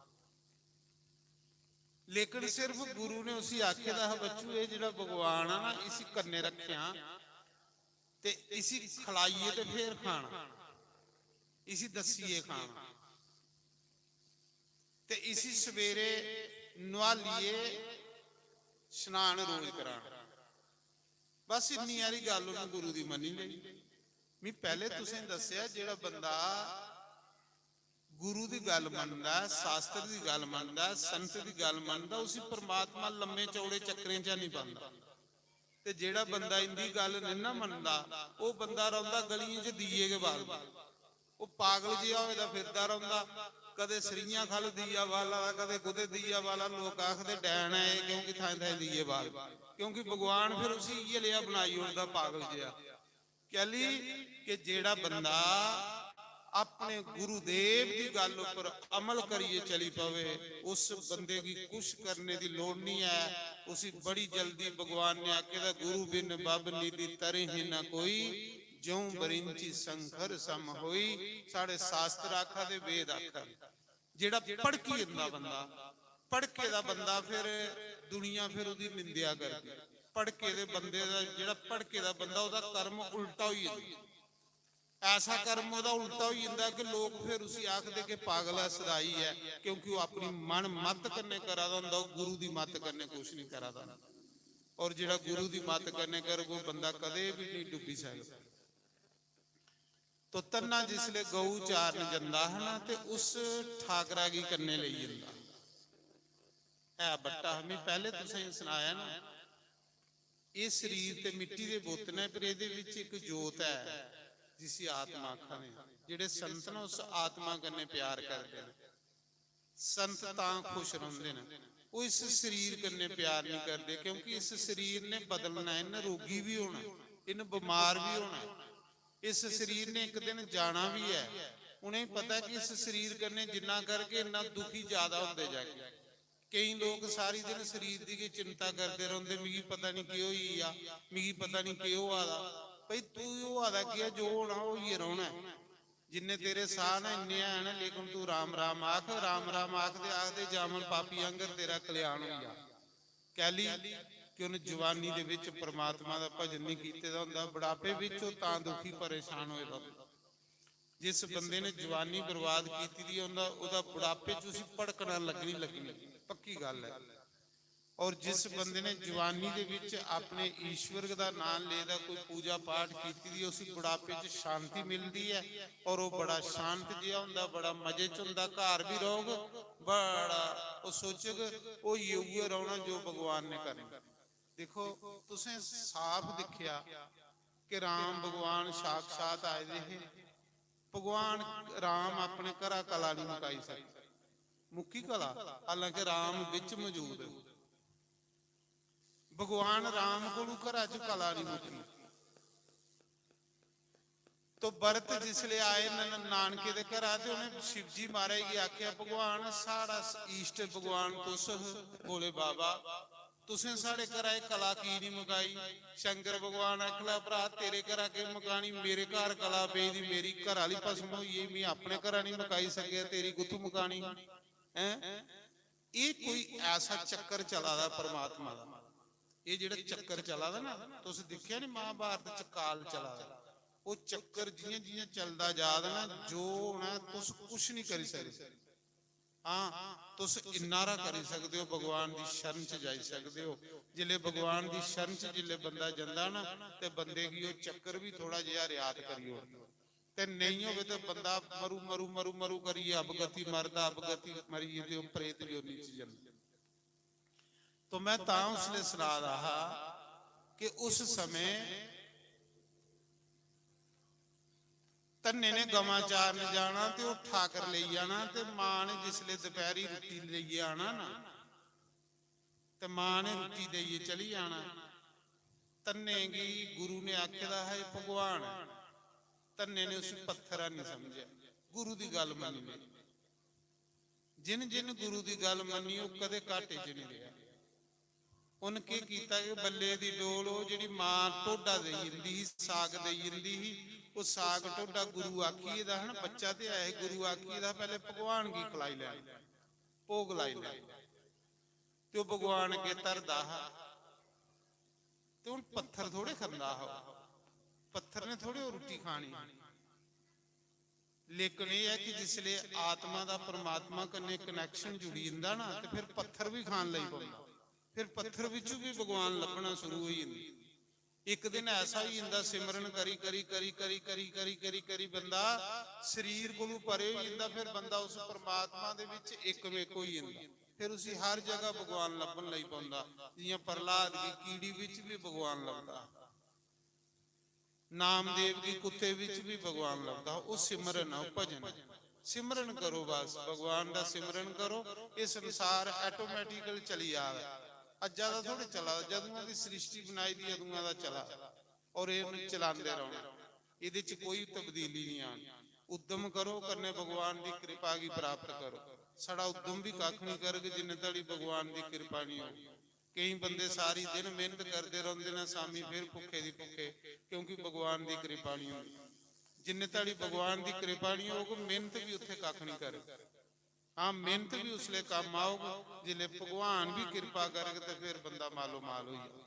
लेकिन सिर्फ गुरु ने उसी आखे दा हा, "बच्चू, एह् जेह्ड़ा भगवान आ ना, इसी कन्नै रक्खेआं ते इसी खलाइयै ते फिर खाना, इसी दस्सियै खाना, ते इसी सवेरे नुहालियै स्नान रोज कराना।" बस इन्नी हारी गल्ल उन्नै गुरु दी मन्नी लेई। मी पैह्ले तुसें दस्सेआ, जेह्ड़ा बंदा गुरु दी गल्ल मनदा ऐ, शास्त्र दी गल्ल मनदा ऐ, संत दी गल्ल मनदा, उसी परमात्मा लम्मे चौड़े चक्करें च निं पांदा। ते जेह्ड़ा बंदा इंदी गल्ल निं ना मनदा, ओह् बंदा रौंह्दा गलियें च दीये गै बालदा। ओह् पागल जेहा होए दा फिरदा रौंह्दा, कदें सरियां ख'ल्ल दीया बाला दा, कदें कुतै दीया बाला। लोक आखदे, "डैन ऐ एह्, क्योंकि थाएं थाएं दीये बाल।" क्योंकि भगवान फिर उसी इ'यै लेहा बनाई ओड़दा, पागल जेहा। कैली कि जेह्ड़ा बंदा अपने गुरुदेव दी गल्ल उप्पर अमल करियै चली पवे, उस बंदे गी कुछ करने दी लोड़ निं ऐ। उसी बड़ी जल्दी भगवान ने आखे दा, "गुरु बिन बब निधि तरहि न कोई, ज्यों बरिंची संखर सम होई।" साढ़े शास्त्र आखा दे, वेद आखा दे। जेह्ड़ा भड़की जंदा बंदा, भड़के दा बंदा, फिर दुनिया फिर ओह्दी निंदेआ करदी। भड़के दे बंदे दा, जेह्ड़ा भड़के दा बंदा, ओह्दा कर्म उल्टा होई जंदा। ऐसा कर्म ओह्दा उल्टा होई जंदा कि लोक फिर उसी आखदे कि पागल ऐ, सदाई ऐ, क्योंकि ओह् अपनी मन मत कन्नै करा दा होंदा, ओह् गुरु दी मत कन्नै कुछ निं करा दा। और जेह्ड़ा गुरु दी मत कन्नै करग, ओह् बंदा कदें बी निं डुब्बी सकदा। तो धन्ना जिसलै गऊ चारन जंदा हा ना, ते उस ठाकरा गी कन्नै लेई जंदा। है बट्टा हा, में पैह्ले तुसेंगी सनाया ना, एह् शरीर ते मिट्टी दे बुत न, पर एह्दे बिच इक जोत ऐ, जिसी आत्मा आखा दे। जेह्ड़े संत न, उस आत्मा कन्नै प्यार करदे न। संत तां खुश रौंह्दे न, ओह् इस शरीर कन्नै प्यार नहीं करदे, क्योंकि इस शरीर ने बदलना ऐ, इन्न रोगी भी होना, इन्न बमार भी होना। इस शरीर ने इक दिन जाना भी ऐ। उ'नेंगी पता कि इस शरीर कन्नै जिन्ना करगे, इन्ना दुखी ज्यादा होंदे जागे। केईं लोक सारी दिन शरीर दी गै चिंता करदे रौंह्दे, "मिगी पता नहीं केह् होई गेआ, मिगी पता नहीं केह् होआ दा।" भाई, तू होआ दा केह् ऐ? जो होना, होइयै रौह्ना ऐ। जिन्ने तेरे साह न, इन्ने हैन, लेकिन तू राम राम आख। राम राम आखदे आखदे जामन पापी आंगर तेरा कल्याण होई जा। कैली? कि उन्न जवानी दे विच परमात्मा दा भजन नहीं कीते दा होंदा, बुढ़ापे विच ओह् तां दुखी परेशान होए दा होंदा। जिस बंदे ने जवानी बर्बाद कीती दी होंदा, ओह्दा बुढ़ापे च उसी भड़कना लगनी लगनी, पक्की गल्ल ऐ। और जिस बंदे ने जवानी दे विच अपने ईश्वर दा नाम ले दा, कोई पूजा पाठ कीती दी, उसी बुढ़ापे च शांति मिलदी ऐ और ओह् बड़ा शांत जेहा होंदा, बड़ा मजे च होंदा, घर भी रौह्ग, बड़ा ओह् सोचग, "होइयै उ'ऐ रौह्ना जो भगवान ने करना।" दिक्खो, तुसें साफ दिक्खेआ कि राम भगवान साक्षात आए दे हे। भगवान राम अपने घरा कला नहीं मुकाई सकदे। मुक्की कला? हालांकि राम बिच मौजूद ऐ। भगवान राम कोलू घरा च कला नहीं मुक्की। तो भरत जिसले आए न-, नानके दे घरा, ते उ'नें शिवजी महाराज गी आखेआ, "भगवान, साढ़ा स-, इष्ट भगवान तुस हो, भोले बाबा, तुसें साढ़े घरा एह् कला की नहीं मुकाई?" शंकर भगवान आखला, "भ्रा, तेरे घरा केह् मुकानी, मेरे घर कला पेई दी, मेरी घर आह्ली भस्म होई गेई, में अपने घरा नहीं मुकाई सकेआ, तेरी कुत्थूं मुकानी?" हैं? एह् कोई ऐसा चक्कर चला दा परमात्मा दा, एह् जेह्ड़ा चक्कर चला दा ना, तुस दिक्खेआ नी महाभारत च काल चला दा, ओह् चक्कर जियां जियां चलदा जा दा ना, जो होना ऐ, तुस कुछ नहीं करी सकदे। हां, तुस इन्ना हारा करी सकदे ओ, भगवान दी शरण च जाई सकदे ओ। जिसलै भगवान दी शरण च जिसलै बंदा जंदा ना, ते बंदे गी ओह् चक्कर बी थोह्ड़ा जेहा रियात करी ओड़दा। ते नेईं होवे ते बंदा मरू, मरू, मरू, मरू करियै अवगति मरदा, अवगति मरियै ते ओह् प्रेत योनि च जंदा। तो मैं तां उसलै सना दा हा कि उस समें धन्ने ने गवां चारन जाना ते ओह् ठाकर लेई जाना, ते मां ने जिसलै दपैह्री रुट्टी लेइयै आना ना, ते मां ने रुट्टी देइयै चली जाना। धन्ने गी गुरु ने आखे दा हा, "एह् भगवान ऐ।" धन्ने ने उसी पत्थर हैनी समझेआ, गुरु दी गल्ल मन्नी लेई। जिन जिन गुरु दी गल्ल मन्नी, ओह् कदें घाटे च निं रेहा। उन्न केह् कीता कि बल्ले दी डोल, ओह् जेह्ड़ी मां ढोडा देई जंदी ही, साग देई जंदी ही, ओह् साग ढोडा गुरु आखियै दा हा ना, बच्चा ते ऐ हे, गुरु आखियै दा हा, पैह्ले भगवान गी खलाई लैना, भोग लाई लैना। ते ओह् भगवान अग्गें धरदा हा। ते हून पत्थर थोड़े खंदा हा, पत्थर ने थोड़े ओह् रुट्टी खानी। लेकिन एह् ऐ कि जिसलै आत्मा दा परमात्मा कन्नै connection जुड़ी जंदा ना, ते फिर पत्थर बी खान लगी पौंदा, फिर पत्थर बिच्चू बी भगवान लब्भना शुरू होई जंदे। इक दिन ऐसा होई जंदा, सिमरन करी करी करी करी करी करी करी करी बंदा शरीर कोलू परे होई जंदा, फिर बंदा उस परमात्मा दे बिच इकमेक होई जंदा। फिर उसी हर जगह भगवान लब्भन लगी पौंदा। जियां प्रहलाद गी कीड़ी बिच भी भगवान लभदा, नामदेव गी कुत्ते बिच भी भगवान लभदा। ओह् सिमरन ऐ, ओह् भजन ऐ। सिमरन करो, बस भगवान दा सिमरन करो। एह् संसार automatical चली जा दा। अज्जा दा थोड़े चला दा, जदुआं दी सृष्टि बनाई दी, अदुआं दा चला दा। और एह् चलांदे रौह्ना, एह्दे च कोई तब्दीली निं आनी। उद्यम करो, कन्नै भगवान दी कृपा गी प्राप्त करो। साढ़ा उद्यम बी कक्ख निं करग जिन्ने धड़ी भगवान दी कृपा निं होग। केईं बंदे सारी दिन मेहनत करदे रौंह्दे न, शामीं फिर भुक्खे दी भुक्खे, क्योंकि भगवान दी कृपा निं होंदी। जिन्ने धड़ी भगवान दी कृपा निं होग, मेहनत बी उत्थै कक्ख निं करग। हां, मेहनत बी उसलै कम्म औग जिसलै भगवान बी किरपा करग, ते फिर बंदा मालो माल होई जाग।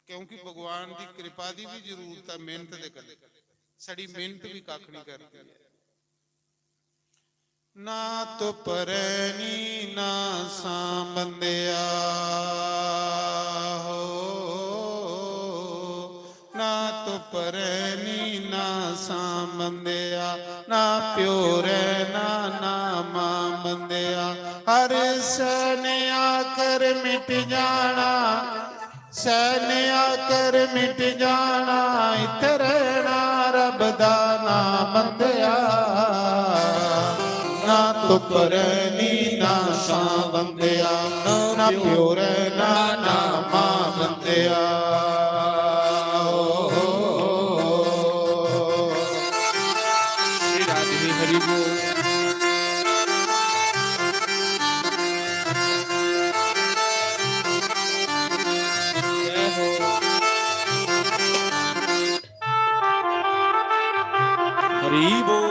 क्योंकि भगवान दी किरपा दी बी जरूरत ऐ मेहनत दे कन्नै। साढ़ी मेहनत बी कक्ख निं करदी ऐ। ना तुप रैनी ना सां बंदेआ हो, ना तुप रैनी ना सां बंदेआ, ना प्यो रैना ना मां बंदेआ। हर सैने आकर मिट जाना, सैने आकर मिट जाना, इत्थै रैना रब दा नां बंदेआ। ना तुप रैनी ना सां बंदेआ, ना प्यो रैना ना मां बंदेआ। ओ, ओ, ओ, ओ। श्री राधे हरि बोल। हरि बोल।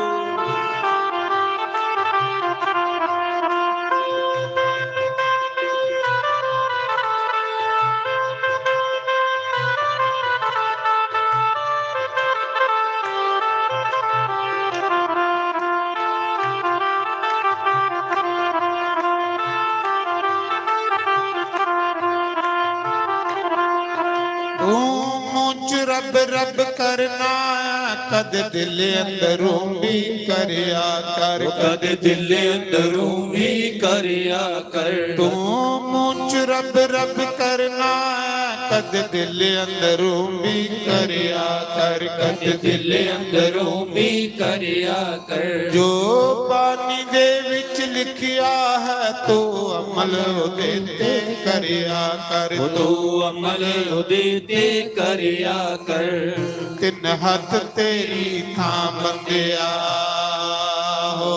तूं मूंह च रब रब करना ऐ, कद दिल अंदरों भी करया कर। कद दिल अंदरों भी करया कर। तूं मूंह च रब रब करना ऐ, कद दिल अंदरों भी करया कर। कद दिल अंदरों भी करया कर। जो पानी दे विच लिखिया है, तू अमल ओदे ते करया कर। तू अमल ओदे ते करया कर। तिन हत्थ तेरी थां बंदेआ हो,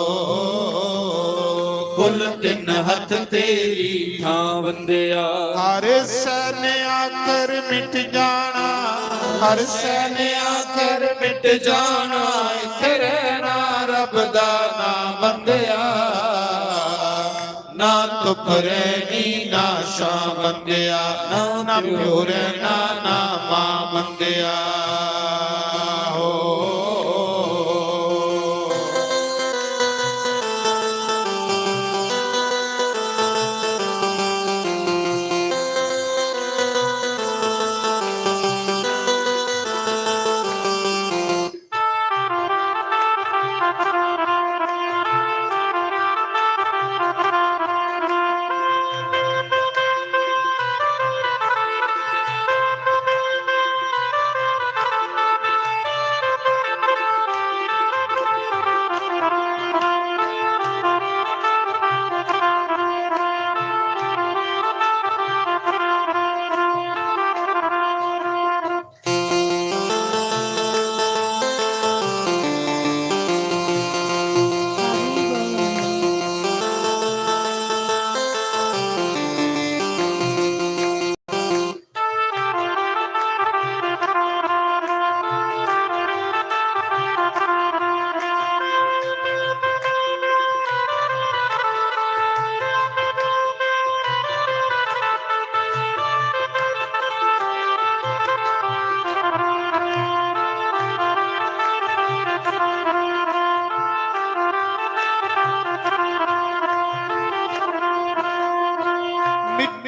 कुल तिन हत्थ तेरी थां बंदेआ। हर सैने आकर मिट जाना, हर सैने आकर मिट जाना, इत्थै रैना रब दा नां बंदेआ। ना तुप रैनी ना छां बंदेआ, ना प्यो रैना ना मां बंदेआ। हो।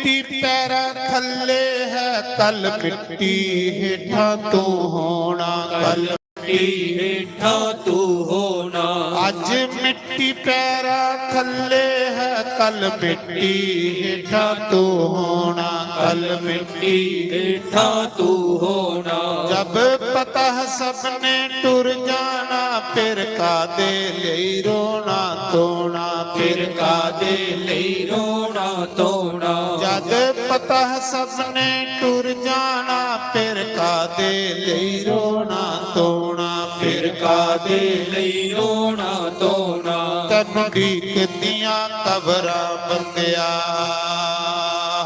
मिट्टी पैरां थल्ले है, कल मिट्टी हेठां तू होना। कल मिट्टी हेठां तू होना। अज मिट्टी पैरां थल्ले है, कल मिट्टी हेठां तू होना। कल मिट्टी हेठां तू होना। जब पता सबने टुर जाना, फिर कादे लेई रोना धोना। फिर कादे लेई रोना धोना। जद पता सबने टुर जाना, फिर कादे लेई रोना धोना। फिर कादे लेई रोना धोना। तैनू ढीकदियां कबरां बंदेआ,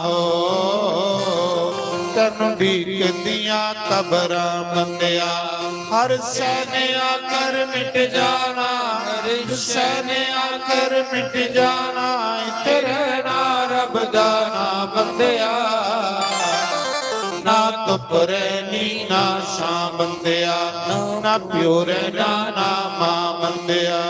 हो, तैनू ढीकदियां कबरां बंदेआ। हर सै ने आखर मिट जाना, हर सै ने आखर मिट जाना। इत्थे रहना रब दा नां बंदेआ। ना धुप रहनी ना छां बंदेआ, ना प्यो रहना ना मां बंदेआ।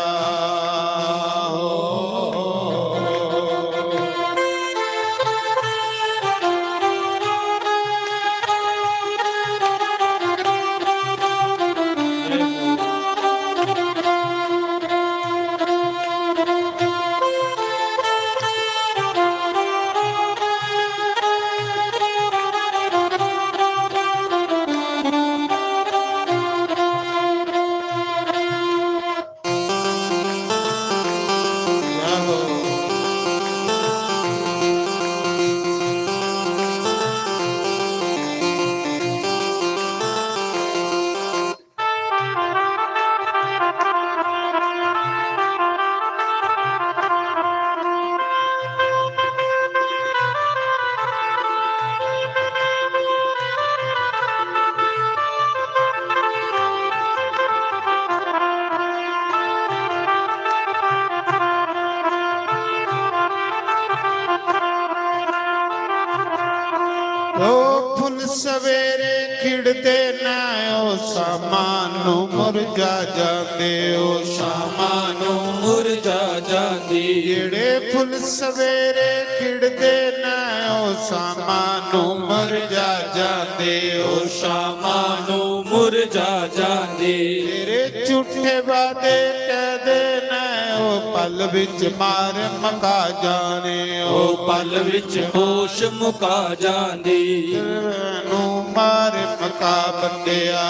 ओ फुल सवेरे खिड़दे न, ओ शामां नू मुरझा जांदे, ओ शामां नू मुरझा जांदे। जेड़े फुल सवेरे खिड़दे न, ओ शामां नू मुरझा जांदे, ओ शामां नू मुरझा जांदे। तेरे झूठे वादे कहदे न, ओ पल विच मार मका जाने, ओ पल विच होश मुका जाने। मैनू मार मका बंदेआ,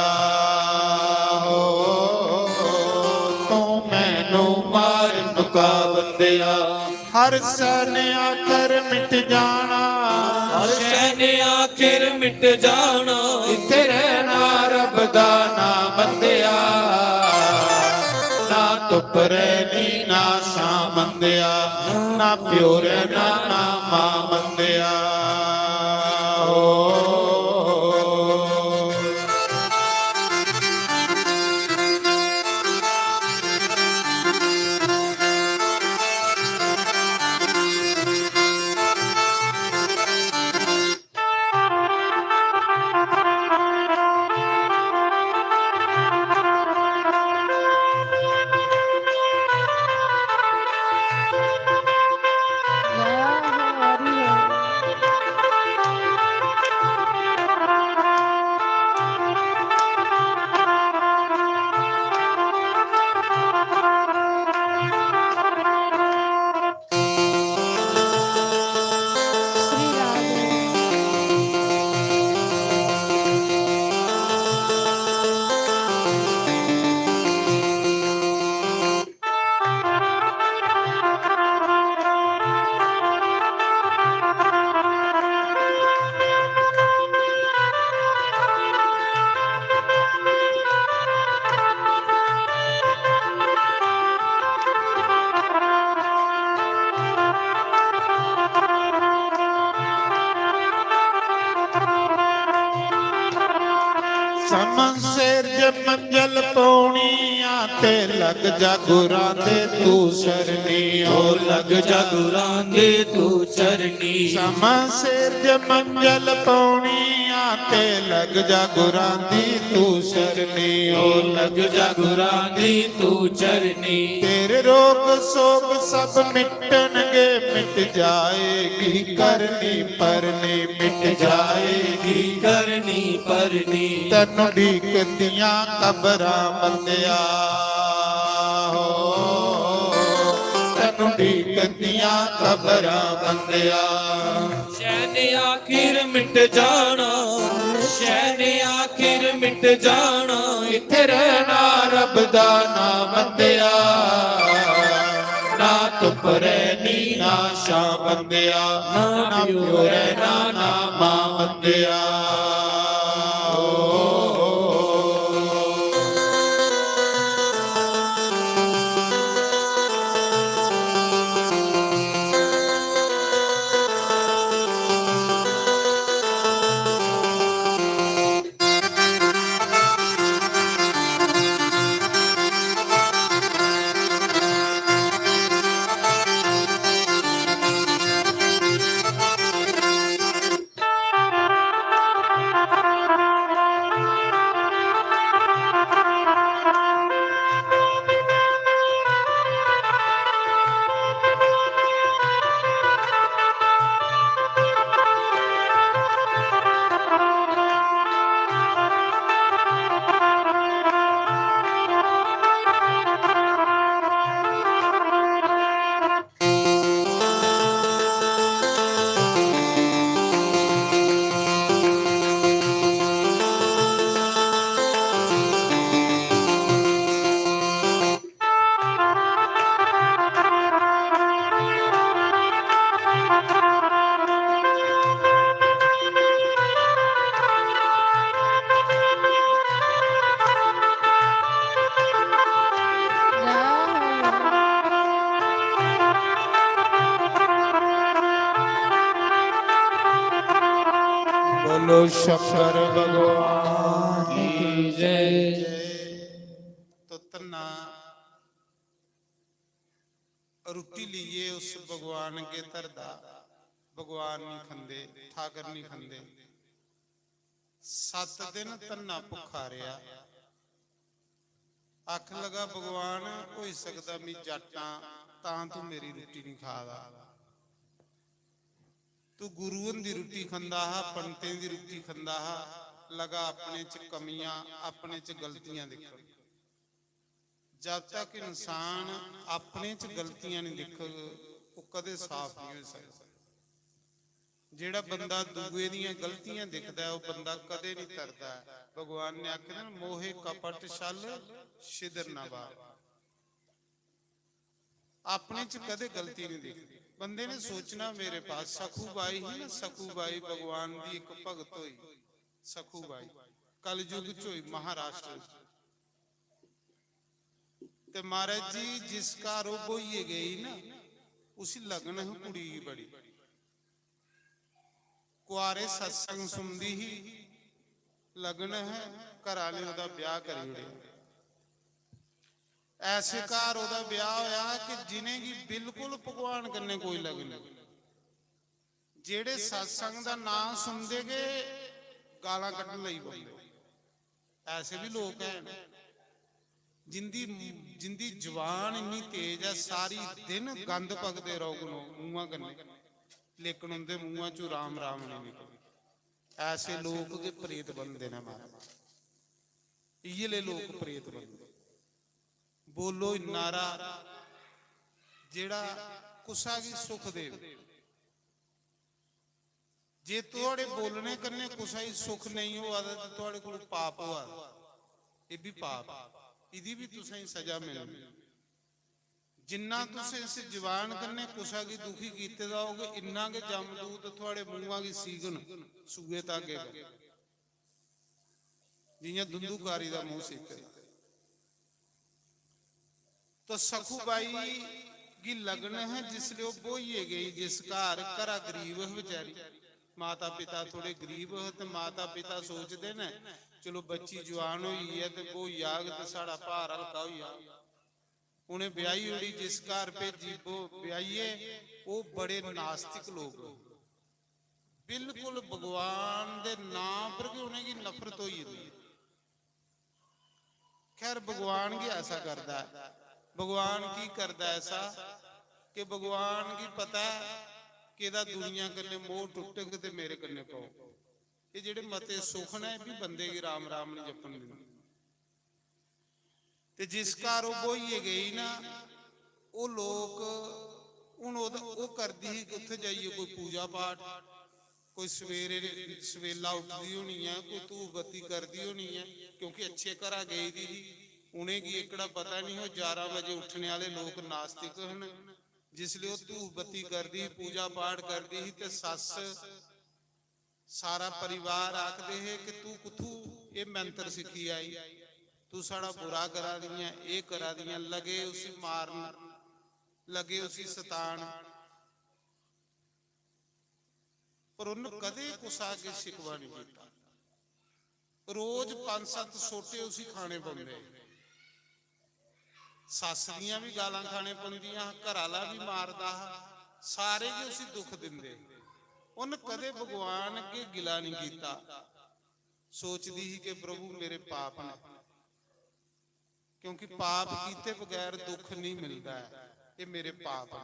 हो, तू मैनू मार मका बंदेआ। हर सै ने आखर मिट जाना, हर सै ने आखर मिट जाना। इत्थे रहना रब दा नां बंदेआ। ना धुप रहनी ना छां बंदेआ, ना प्यो रहना ना मां बंदेआ। ओ। समन सिर जे मंजल पौनी आ ते लग जा गुरां दे तू सरनी, ओ लग जा गुरां दे तू सरनी। समन सिर जे मंजल पौनी आ आपे लग जा गुरां दी तू शरणी, ओ लग जा गुरां दी तू चरणी। तेरे रोग सोग सब मिटणगे, मिट जाएगी करनी परनी, मिट जाएगी करनी परनी। तैनू ढीकदियां कबरां बंदिया हो, तैनू ढीकदियां कबरां बंदिया। शैने आखिर मिट जाना, शैने आखिर मिट जाना, इत्थे रहना रब दा ना बंदिया। ना धुप रहनी ना छां बंदिया, ना प्यो रहना ना मां बंदिया। ओ, ओ, ओ। बोलो शंकर भगवान की जय। तो धन्ना रुट्टी लेइयै उस भगवान अग्गें धरदा, भगवान नहीं खंदे, ठाकर नहीं खंदे। सत्त दिन धन्ना भुक्खा रेहा। आखन लगा, "भगवान, होई सकदा मी जट्ट आं, तां तू मेरी रुट्टी नहीं खा दा।" तू गुरु हुंदी रुट्टी खंदा हा, पंडितें दी रुट्टी खंदा हा, लगा अपने च कमियां, अपने च गलतियां दिक्खन। जब तक इंसान अपने च गलतियां नहीं दिक्खग, ओह् कदें साफ नहीं होई सकदा। जेह्ड़ा बंदा दूए दियां गलतियां दिखदा ऐ, ओह् बंदा कदें नहीं तरदा ऐ। भगवान ने आखे ना, "मोहे कपट छल छिद्र न बार।" अपने च कदे गलती नहीं दिखदी। बंदे ने सोचना, मेरे पास सखू बाई ही ना, सखू बाई भगवान दी एक भगत होई, सखू बाई कलयुग च होई महाराष्ट्र च। ते महाराज जी, जिस घर ओह् ब्होइयै गेई ना, उसी लगन ही कुड़ी गी बड़ी। कुआरे सत्संग सुनदी ही, लगन है, घर आह्ले ओह्दा ब्याह करी ओड़ेआ। ऐसे घर ओह्दा ब्याह होया कि जिनेंगी बिल्कुल भगवान कन्नै कोई लगन नहीं। जेह्ड़े सत्संग दा नांऽ सुनदे गै गालां कड्ढन लगी पौंदे। ऐसे भी लोक हैन जिंदी, जिंदी जबान इन्नी तेज ऐ, सारी दिन गंद पकदे रौह्गन ओह् मुंहा कन्नै, लेकिन उंदे मुंहा चों राम राम नहीं निकलदा। ऐसे लोक गै प्रेत बनदे न महाराज, इयै ले लोक प्रेत बनदे। बोलो इन्ना हारा जेह्ड़ा कुसा गी सुख देवे। जे थुआड़े बोलने कन्नै कुसै गी सुख नेईं होआ दा ते थुआड़े कोल पाप होआ दा, एह् बी पाप, एह्दी बी तुसेंगी सजा मिलनी। जिन्ना तुसें इस जबान कन्नै कुसै गी दुखी कीते दा होग, इन्ना गै जमदूत थुआड़े मुंहा गी सीगन सूए धागे कन्नै, जियां धुंधुकारी दा मूंह सीते दा। तो सखूबाई गी लगन है, जिसले ओह् ब्होइयै गेई, जिस घर, घरा गरीब ही बेचारी, माता पिता थोड़े गरीब हे, ते माता पिता सोचदे न, "चलो, बच्ची जुआन होई ऐ ते ब्होई जाग ते साढ़ा भार हल्का होई जाग।" उ'नें ब्याही ओड़ी, जिस घर भेजी, ब्हो-, ब्याहियै, ओह् बड़े नास्तिक लोक। बिल्कुल भगवान दे नां पर गै उ'नेंगी नफरत होई जंदी। खैर, भगवान गै ऐसा करदा ऐ। भगवान की करदा ऐसा कि भगवान गी पता ऐ कि एह्दा दुनिया कन्नै मोह टुटग ते मेरे कन्नै पौग। एह् जेह्ड़े मते सुख न, एह् बी बंदे गी राम राम निं जपन दिंदे। ते जिस घर ओह् ब्होइयै गेई ना, ओह् लोक, हून ओह्, ओह् करदी ही कि उत्थै जाइयै कोई पूजा पाठ, कोई सवेरे, सवेला उठदी होनी ऐ, कोई धूफ बत्ती करदी होनी ऐ, क्योंकि अच्छे घरा गेई दी ही। उ'नेंगी एह्कड़ा पता निं, ओह् जारां बजे उट्ठने आह्ले लोक नास्तिक न। जिसलै ओह् धूफ बत्ती करदी ही, पूजा पाठ करदी ही, ते सस्स, सारा परिवार आखदे हे कि तूं कुत्थूं एह् मंत्र सिक्खी आई, तूं साढ़ा बुरा करा दी ऐं, एह् करा दी ऐं। लगे उसी मारन, लगे उसी सतान, पर उन्न कदें कुसा अग्गें शिकवा निं कीता। रोज पंज सत्त सोटे उसी खाने पौंदे। सस्स दियां बी गालां खाने पौंदियां, घर आह्ला बी मारदा हा, सारे गै उसी दुख दिंदे। उन्न कदें भगवान अग्गें गिला निं कीता। सोचदी ही कि प्रभु, मेरे पाप न, क्योंकि पाप कीते बगैर दुख नहीं मिलदा ऐ। एह् मेरे पाप न,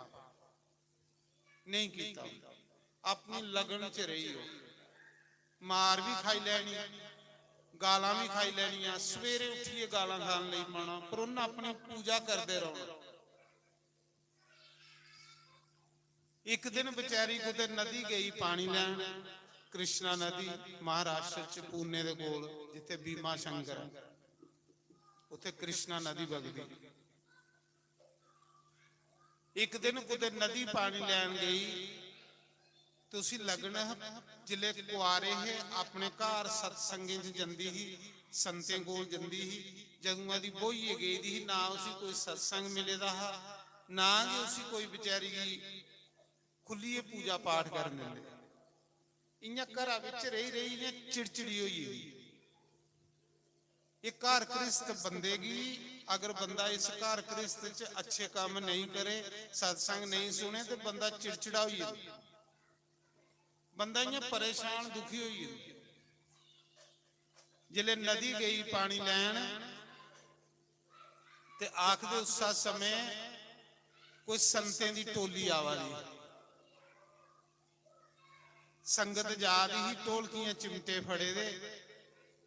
नहीं कीता। अपनी लगन च रेही ओह्। मार भी खाई लैनी, गालां भी खाई लैनियां, सवेरे उट्ठियै गालां खान लेई पौना, पर उन्न अपनी पूजा करदे रौह्ना। इक दिन बेचारी कुतै नदी गेई पानी लैन, कृष्णा नदी, महाराष्ट्र च पुणे दे कोल, जित्थै भीमा शंकर ऐ, उत्थै कृष्णा नदी बगदी। इक दिन कुतै नदी पानी लैन गेई, ते उसी लगन हा, जिसलै कुआरे हे, अपने घर सत्संगें च जंदी ही, संतें कोल जंदी ही। जदुआं दी ब्होइयै गेदी ही, ना उसी कोई सत्संग मिले दा हा, ना गै उसी कोई बेचारी गी खुल्लियै पूजा पाठ करन दिंदे। इ'यां घरा बिच रेही रेही इ'यां चिड़चिड़ी होई गेदी। एह् घर गृहस्थ बंदे गी, अगर बंदा इस घर गृहस्थ च अच्छे कम्म नेईं करे, सत्संग नेईं सुने, ते बंदा चिड़चिड़ा होई जंदा, बंदा इ'यां परेशान दुखी होई जंदा। जिसलै नदी गेई पानी लैन, ते आखदे उस्सै समें कोई संतें दी टोली आवा दी। संगत जा दी ही, ढोलकियां चिमटे फड़े दे,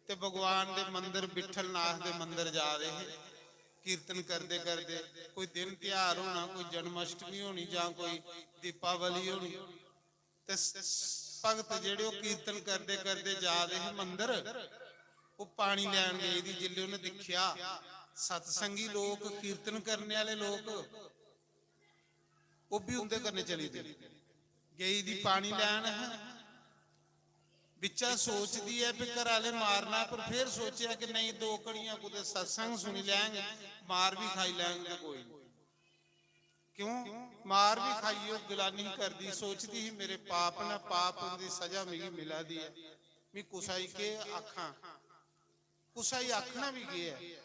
ते भगवान दे मंदर, विठलनाथ दे मंदर जा दे हे। कीर्तन करदे करदे, कोई दिन ध्यार होना, कोई जन्माष्टमी होनी जां कोई दीपावली होनी, ते स-, स-, भगत जेह्ड़े ओह् कीर्तन करदे करदे जा दे हे मंदर, ओह् पानी लैन गेई दी। जिसलै उ'नें दिक्खेआ सत्संगी लोक, कीर्तन करने आह्ले लोक, ओह् बी उं'दे कन्नै चली पे। गेई दी पानी लैन है, बिच्चा सोचदी ऐ भी घरै आह्ले मारना, पर फिर सोचेआ कि नेईं, दो घड़ियां कुतै सत्संग सुनी लैंग, मार बी खाई लैंग ते कोई निं। क्यों? मार बी खाइयै ओह् गिला निं करदी, सोचदी ही, मेरे पाप न, पाप दी सजा मिगी मिला दी ऐ, मी कुसै गी केह् आखां, कुसै गी आखना बी केह् ऐ,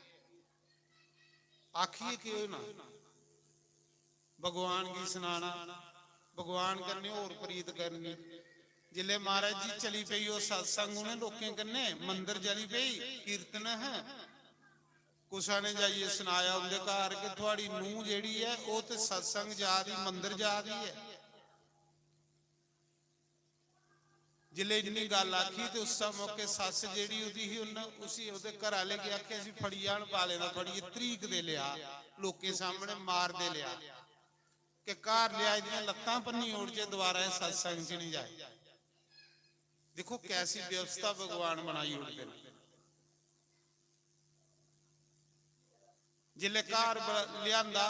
आखियै केह् होना? भगवान गी सनाना, भगवान कन्नै होर प्रीत करनी। जिसलै महाराज जी चली पेई ओह् सत्संग, उ'नें लोकें कन्नै मंदर चली पेई, कीर्तन है। कुसै ने जाइयै सनाया उं'दे घर कि थुआढ़ी नूंह् जेह्ड़ी ऐ, ओह् ते सत्संग जा दी, मंदर जा दी ऐ। जिसलै इन्नी गल्ल आखी ते उस्सै मौके सस्स जेह्ड़ी ओह्दी ही, उन्न उसी, ओह्दे घरै आह्ले गी आखेआ, "इसी फड़ी आन, बालें दा फड़ियै तरीक दे लेआ, लोकें सामनै मार दे लेआ, कि घर लेआ एह्दियां लत्तां भन्नी ओड़चै, दोबारा एह् सत्संग च निं जाए।" दिक्खो, कैसी व्यवस्था भगवान बनाई ओड़दे न। जिसलै घर ब-, लेआंदा,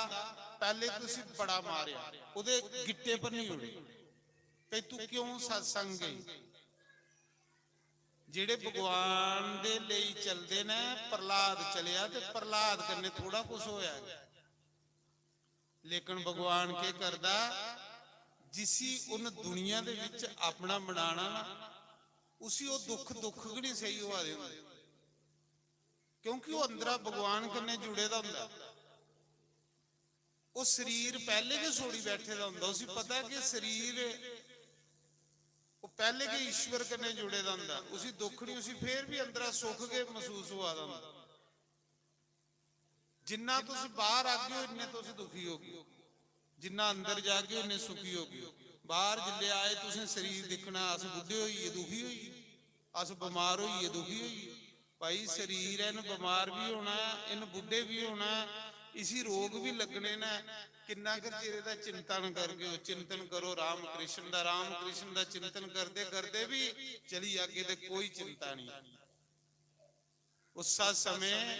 पैह्ले तुसी बड़ा मारेआ, ओह्दे गिट्टे भन्नी ओड़े, "भई तूं क्यों सत्संग गई?" जेह्ड़े भगवान दे लेई चलदे न, प्रह्लाद चलेआ ते प्रह्लाद कन्नै थोड़ा कुछ होया। लेकिन भगवान केह् करदा, जिसी उन दुनिया दे विच अपना बनाना ना, उसी ओह् दुख, दुख गै निं सेही होआ दे होंदे, क्योंकि ओह् अंदरा भगवान कन्नै जुड़े दा होंदा। ओह् शरीर पैह्ले गै छोड़ी बैठे दा होंदा, उसी पता कि शरीर ओह् पैह्ले गै ईश्वर कन्नै जुड़े दा होंदा, उसी दुख निं, उसी फेर बी अंदरा सुख गै मसूस होआ दा होंदा। जिन्ना तुस बाहर आगे ओ, इन्ने तुस दुखी होगे। जिन्ना अंदर जागे ओ, इन्ने सुखी होगे। बाहर जिल्ले आए, तुसें शरीर दिक्खना, अस बुड्ढे होई गे, दुखी होई गे, अस बमार होई गे, दुखी होई गे। भाई, शरीर ऐ, इन बमार भी होना ऐ, इन बुड्ढे भी होना ऐ, इसी रोग भी लगने न। किन्ना कर चिर एह्दा चिंतन करगे ओ? चिंतन करो राम कृष्ण दा। राम कृष्ण दा चिंतन करदे करदे भी चली जागे ते कोई चिंता नहीं। उस्सा समें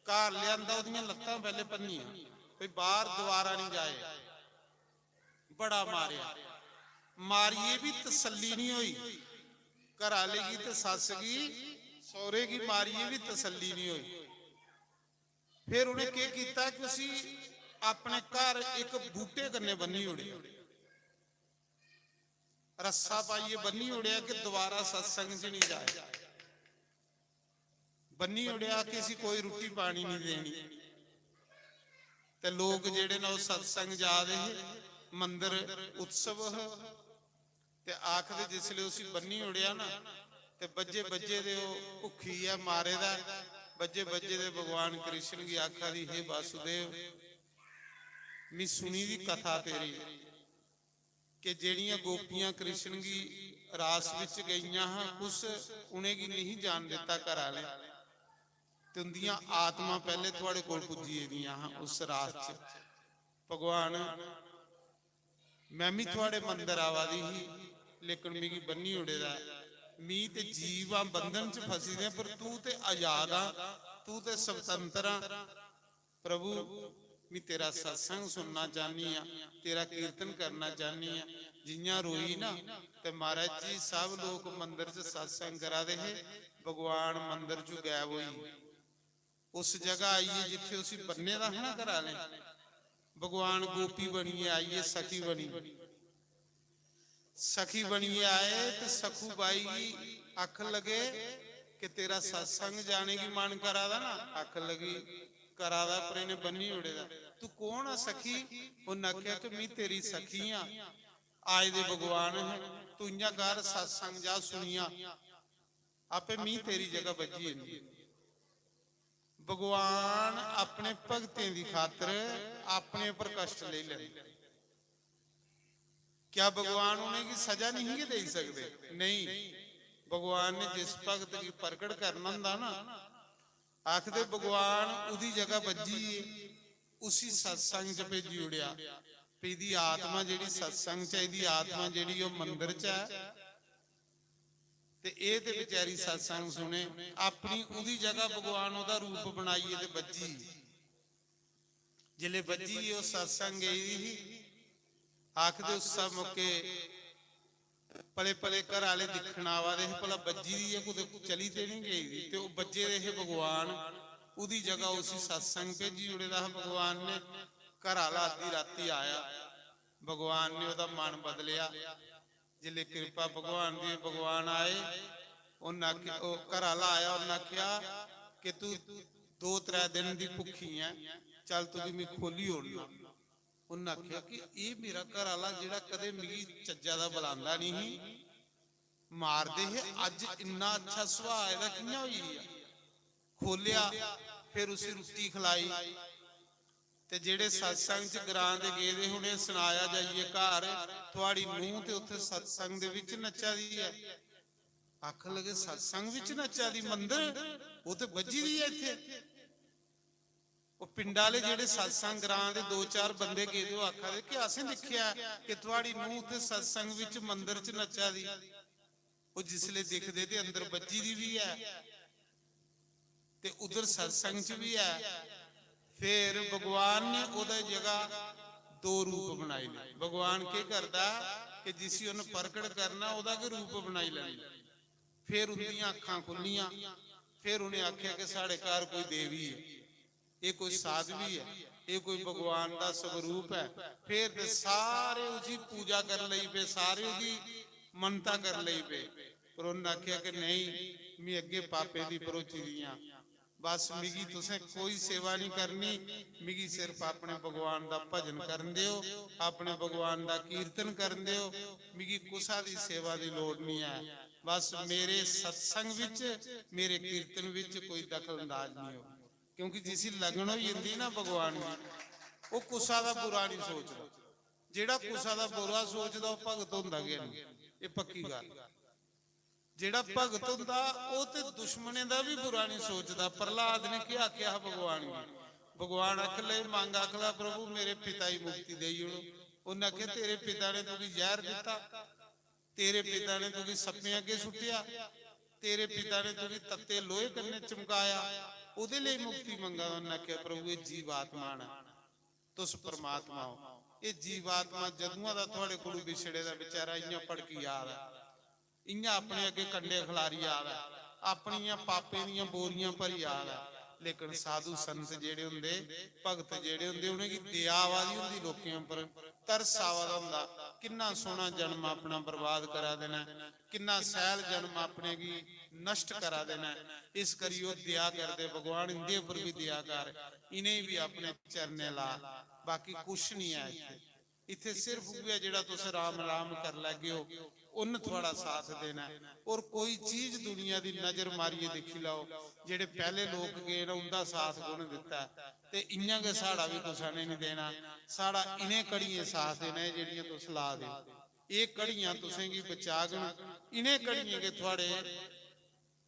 घर लेआंदा, ओह्दियां लत्तां पैह्ले भन्नियां, भई बाहर दोबारा निं जाए। बड़ा मारेआ, मारियै बी तसल्ली निं होई। घर आह्ले गी ते सस्स गी, सौह्रे गी मारियै बी तसल्ली निं होई। फिर उ'नें केह् कीता कि उसी अपने घर इक बूह्टे कन्नै बन्नी ओड़ेआ, रस्सा पाइयै बन्नी ओड़ेआ कि दोबारा सत्संग च निं जाए। बन्नी ओड़ेआ कि इसी कोई रुट्टी पानी निं देनी। ते लोक जेह्ड़े न, ओह् सत्संग जा दे हे, मंदर उत्सव ह। ते आखदे, जिसलै उसी बन्नी ओड़ेआ ना, ते बज्जे बज्जे दे ओह् भुक्खी ऐ, मारे दा ऐ, बज्जे बज्जे दे भगवान कृष्ण गी आखा दी, "हे वासुदेव, मी सुनी दी कथा तेरी कि जेह्ड़ियां गोपियां कृष्ण गी रास बिच गेइयां हां, कुछ उ'नेंगी नहीं जान दित्ता घर आह्लें, ते उंदियां आत्मा पैह्ले थुआढ़े कोल पुज्जी गेदियां हां उस रास च। भगवान, मैं मी थुआढ़े मंदर आवा दी ही, लेकिन मिगी बन्नी ओड़े दा ऐ। मी ते जीव आं, बंधन च फसी दे, पर तू ते आजाद आं, तू ते स्वतंत्र आं। प्रभु, मी तेरा सत्संग सुनना चाहनी आं, तेरा कीर्तन करना चाहनी आं।" जियां रोई ना, ते महाराज जी, सब लोक मंदर च सत्संग करा दे हे, भगवान मंदर चों गायब होई गे। उस जगह आइयै जित्थे उसी बन्ने दा हा ना घर आह्लें, भगवान गोपी बनियै आइयै सखी बनी। सखी बनियै आए ते सखू बाई गी आखन लगे कि तेरा सत्संग जाने गी मन करा दा ना? आखन लगी, "करा दा, पर इ'नें बन्नी ओड़े दा।" "तू कौन आ सखी?" उन्न आखेआ कि "मी तेरी सखी आं, आए दे भगवान हे, तू इ'यां कर, सत्संग जा सुनिया, आपे मी तेरी जगह बज्झी जन्नी।" भगवान अपने भगतें दी खातर अपने उप्पर कष्ट लेई लैंदे। क्या भगवान उ'नेंगी सजा नहीं गै देई सकदे? नहीं। भगवान ने जिस भगत गी प्रकट करना होंदा ना, आखदे भगवान ओह्दी जगह बज्झी गे, उसी सत्संग च भेजी ओड़ेआ। भी एह्दी आत्मा जेह्ड़ी सत्संग च ऐ, एह्दी आत्मा जेह्ड़ी ओह् मंदर च ऐ, ते एह् ते बेचारी सत्संग सुने, अपनी ओह्दी जगह भगवान ओह्दा रूप बनाइयै ते बज्झी। जिसलै बज्झी गे, ओह् सत्संग गेई दी ही। आखदे उस्सै मौके पले पले घर आह्ले दिक्खन आवा दे हे, भला बज्झी दी ऐ, कुतै चली ते निं गेई दी। ते ओह् बज्झे दे हे भगवान, ओह्दी जगह उसी सत्संग भेजी ओड़े दा हा भगवान ने। घर आह्ला अद्धी राती आया, भगवान ने ओह्दा मन बदलेआ। जिसलै किरपा भगवान दी, भगवान आए, उन्न आखेआ, ओह् घर आह्ला आया, उन्न आखेआ कि तूं दो त्रै दिन दी भुक्खी ऐं, चल तुगी में खोह्ल्ली ओड़ना। उन्न आखेआ कि एह् मेरा घर आह्ला जेह्ड़ा कदें मिगी चज्जा दा बलांदा निं ही, मारदे हे, अज्ज इन्ना अच्छा सुभाऽ एह्दा कि'यां होई गेआ? खोह्ल्लेआ, फिर उसी रुट्टी खलाई। ते जेह्ड़े सत्संग च ग्रां दे गेदे हे, उ'नें सनाया जाइयै घर, "थुआढ़ी नूंह् ते उत्थै सत्संग दे बिच नच्चा दी ऐ।" आखन लगे, "सत्संग बिच नच्चा दी मंदर? ओह् ते बज्झी दी ऐ इत्थै।" ओह् पिंड आह्ले जेह्ड़े सत्संग ग्रां दे दो चार बंदे गेदे, ओह् आखा दे कि असें दिक्खेआ कि थुआढ़ी नूंह् उत्थै सत्संग बिच मंदर च नच्चा दी। ओह् जिसलै दिखदे ते अंदर बज्झी दी बी ऐ ते उद्धर सत्संग च बी ऐ। फिर भगवान ने ओह्दा जगह दो रूप बनाई ले। भगवान केह् करदा कि जिसी उन्न प्रकट करना, ओह्दा गै रूप बनाई लैंदा। फिर उंदियां अक्खां खु'ल्लियां, फिर उ'नें आखेआ कि साढ़े घर कोई देवी ऐ, एह् कोई साध्वी ऐ, एह् कोई भगवान दा स्वरूप ऐ। फिर ते सारे उसी पूजा कर लेई पे, सारे ओह्दी मनता कर लेई पे। पर उन्न आखेआ कि नेईं, में अग्गें पापे दी भरोची दी आं, बस मिगी तुसें कोई सेवा नहीं करनी, मिगी सिर्फ अपने भगवान दा भजन करन देओ, अपने भगवान दा कीर्तन करन देओ, मिगी कुसा दी सेवा दी लोड़ नहीं है। बस मेरे सत्संग विच, मेरे कीर्तन विच कोई दखल अंदाज नहीं हो, क्योंकि जिसी लगन होई जंदी ना भगवान दी, ओह् कुसा दा बुरा नहीं सोचदा। जेह्ड़ा कुसा दा बुरा सोचदा, ओह् भगत होंदा गै नहीं। एह् पक्की गल्ल। जेह्ड़ा भगत होंदा, ओह् ते दुश्मनें दा बी बुरा नहीं सोचदा। प्रहलाद ने केह् आखेआ हा भगवान गी? भगवान आखन लगे, मंग आखदा, "प्रभु, मेरे पिता गी मुक्ति देई ओड़ो।" उन्नै आखेआ, "तेरे पिता ने तुगी जैह्र दित्ता, तेरे पिता ने तुगी सप्पें अग्गें सुट्टेआ, तेरे पिता ने तुगी तत्ते लोहे कन्नै चमकाया, ओह्दे लेई मुक्ति मंगा।" उन्नै आखेआ, "प्रभु, एह् जीवात्मा न।" तुस परमात्मा ओ। एह् जीवात्मा जदुआं दा थुआड़े कोलू बिछड़े दा बेचारा इ'यां भड़की जा दा ऐ, इ'यां अपने अग्गें कंडे खलारी जा दा ऐ, अपनियां पापें दियां बोरियां भरी जा दा ऐ। लेकिन साधु संत जेह्ड़े होंदे, भगत जेह्ड़े होंदे, उ'नेंगी दया आवा दी होंदी लोकें उप्पर, तरस आवा दा होंदा। किन्ना सोह्ना जन्म अपना बर्बाद करा दे न, किन्ना सैल जन्म अपने गी नष्ट करा दे न। इस करी ओह् दया करदे, "भगवान, इंदे उप्पर बी दया कर, इ'नेंगी बी अपने चरणें ला।" बाकी कुछ नहीं ऐ इत्थै। इत्थै सिर्फ उ'ऐ जेह्ड़ा तुस राम राम कर लैगे ओ, उन्न थुआड़ा साथ देना ऐ। और कोई चीज दुनिया दी नजर मारियै दिक्खी लैओ, जेह्ड़े पैह्ले लोक गे न, उं'दा साथ कु'न दित्ता ऐ? ते इ'यां गै साढ़ा बी कुसै ने निं देना। साढ़ा इ'नें घड़ियें साथ देना ऐ जेह्ड़ियां तुस ला दे ओ। एह् घड़ियां तुसेंगी बचागन, इ'नें घड़ियें गै थुआड़े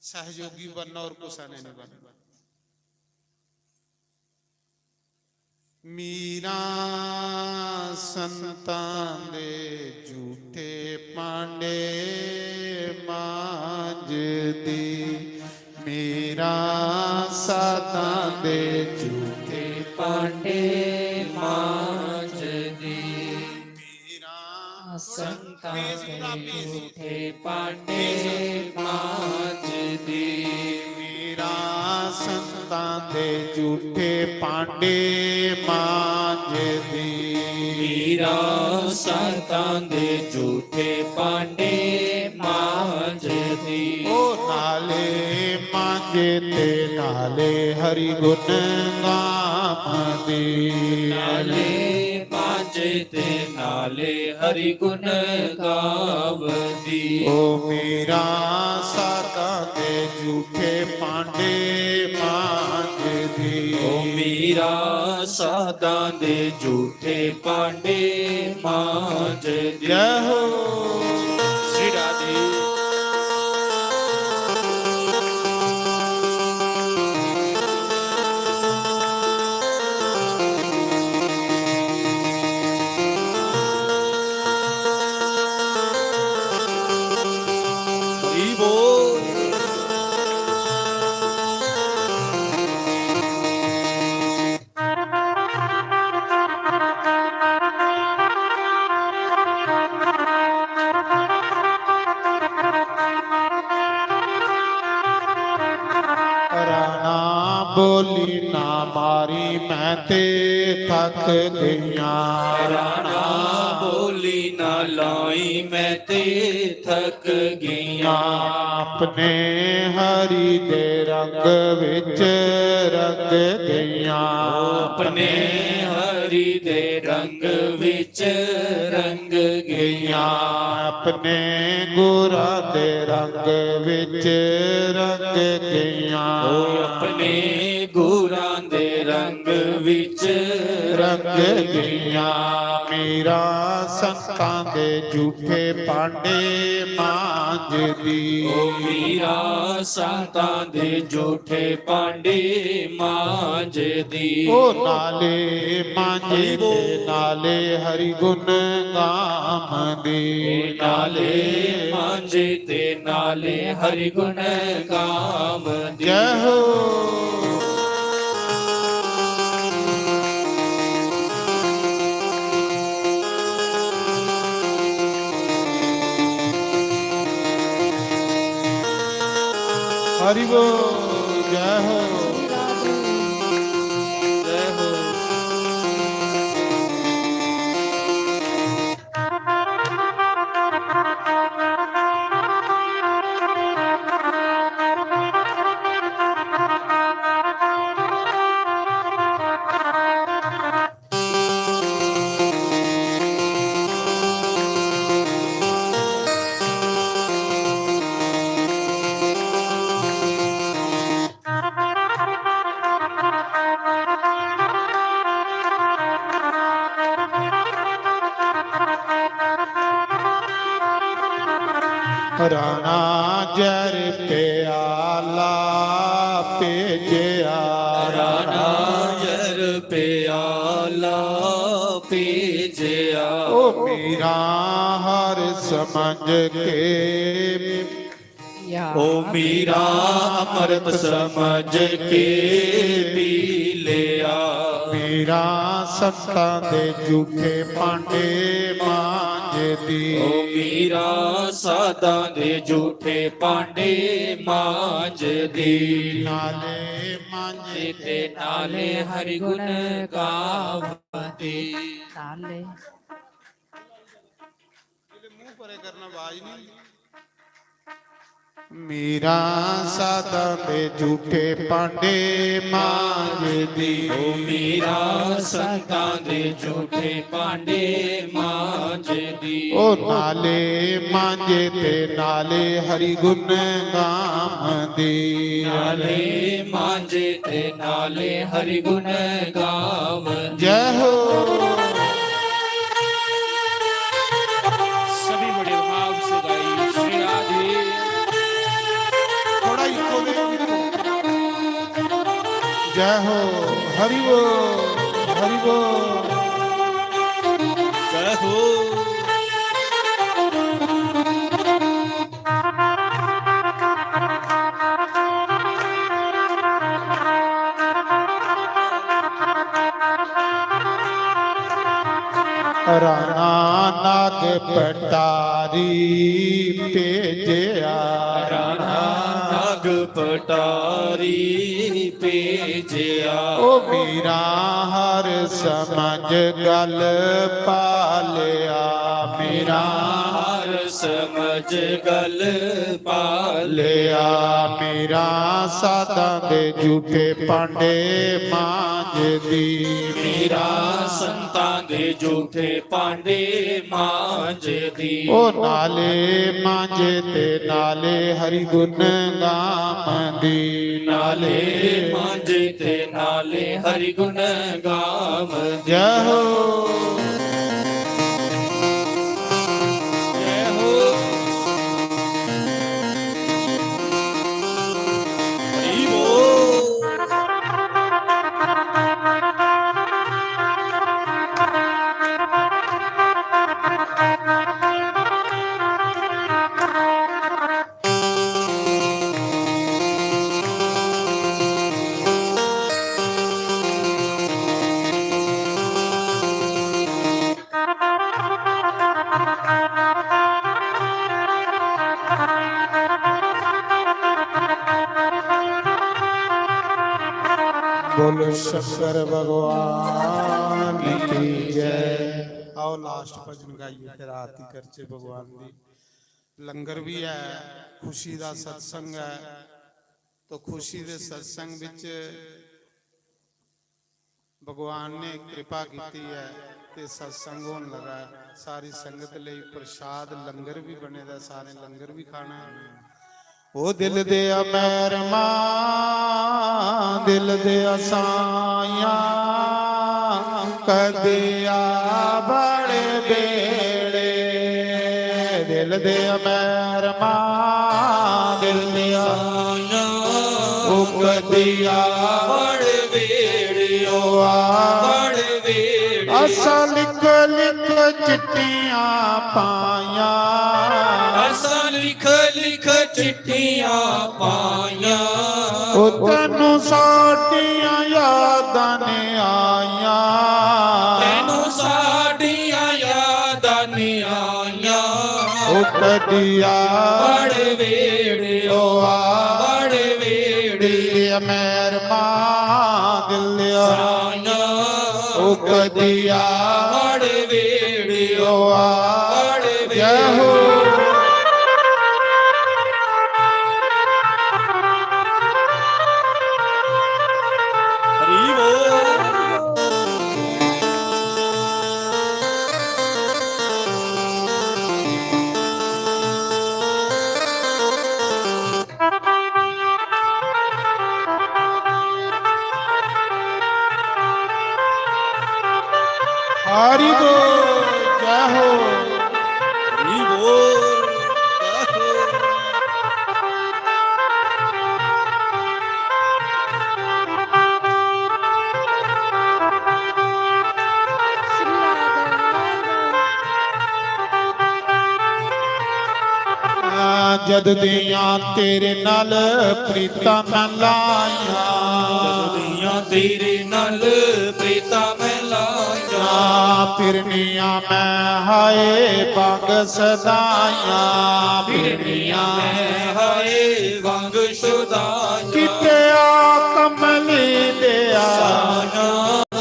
सहयोगी बनना, और कुसै ने निं बनना। मीरां संतां दे झूठे भांडे मांजदी, मीरां साधां दे झूठे भांडे मांजदी। मीरां संतां दे झूठे भांडे मांजदी। मीरां संतां दे झूठे भांडे मांजदी। मीरां संतां दे झूठे भांडे मांजदी। ओ नाले मांजे ते नाले हरि गुण गावदी। नाले मांजे ते नाले हरि गुण गावदी। ओ मीरां साधां दे झूठे भांडे मांजदी। ओ मीरां साधां दे झूठे भांडे मांजदी। जय हो श्री राधे। हरि बोल। राणा बोली ना मारी, मैं ते थक गईयां। राणा बोली ना लाई, मैं ते थक गईयां। अपने हरि दे रंग विच रंग गईयां। अपने हरि दे रंग विच रंग गईयां। अपने गुरां दे रंग विच रंग गईयां। ओ अपने गुरां दे रंग विच रंग गईयां। मीरां संतां दे झूठे भांडे मांजदी। ओ मीरां संतां दे झूठे भांडे मांजदी। ओ नाले मांजे ते नाले हरि गुण गावदी। ओ नाले मांजे ते नाले हरि गुण गावदी। जय हो। हरि बोल, जय हो। जय हो। राणा जर प्याला भेजया। राणा जर प्याला भेजया। ओ मीरा हर समझ के, या ओ मीरा अमृत समझ के पी लिया। मीरा संतां दे झूठे भांडे मांजदी। ओ मीरा साधां दे झूठे भांडे मांजदी। नाले मांजे ते नाले हरि गुण गावदी। ताले। मुंह परे करना, आवाज नहीं। मीरा साधां दे झूठे भांडे मांजदी। ओ मीरा संतां दे झूठे भांडे मांजदी। ओ नाले मांजे ते नाले हरि गुण गावदी। नाले मांजे ते नाले हरि गुण गावदी। जय हो। सभी बड़े भाव से गाइए श्री राधे। थोड़ा इको दे, इको। जय हो, हरि बोल, हरि बोल। जय हो। राणा नाग पटारी भेजया। राणा नाग पटारी भेजया। ओ मीरा हर समझ गल पालया। मीरा हर समझ गल पालया। मीरा साधां दे झूठे भांडे मांजदी। मीरा संतां दे झूठे भांडे मांजदी। ओ नाले मांजे ते नाले हरि गुण गावदी। नाले मांजे ते नाले हरि गुण गावदी। जय हो। जय हो। हरि बोल। बोलो शंकर भगवान की जय। आओ लास्ट भजन गाइए, फिर आरती करचे भगवान दी। लंगर भी है, खुशी दा सत्संग है, तो खुशी दे सत्संग विच भगवान ने कृपा कीती है ते सत्संग होन लगा है। सारी संगत लेई प्रसाद लंगर भी बने दा, सारे लंगर भी खाना है। ओ दिल दे अमैरमा, दिल दे असाइयां, कदे आ बड़े बेले। दिल दे अमैरमा, दिल दे असाइयां, ओ कदे आ बड़े बेले, ओ आ बड़े बेले। असां लिख लिख चिट्ठियां पाइयां। असां लिख लिख चिट्ठियां पाइयां। ओ तैनू साडियां यादां ने आइयां। तैनू साडियां यादां ने आइयां। ओ कदिया बड़े वेड़े, ओ आ बड़े वेड़े। दिल दे अमैरमा, दिल दे आ। साइयां। ओ कदिया बड़े वेड़े, ओ आ बड़े वेड़े। जय हो। हरि बोल। हरि बोल, जय हो। हरि बोल, जय हो। जद दियां तेरे नाल प्रीतां मैं लाइयां। जद दियां तेरे नाल प्रीतां मैं लाइयां। फिरनियां मैं हाय बंग सदाइयां। फिरनियां मैं हाय बंग सदाइयां। कित्ते आ कमली देआ। साइयां।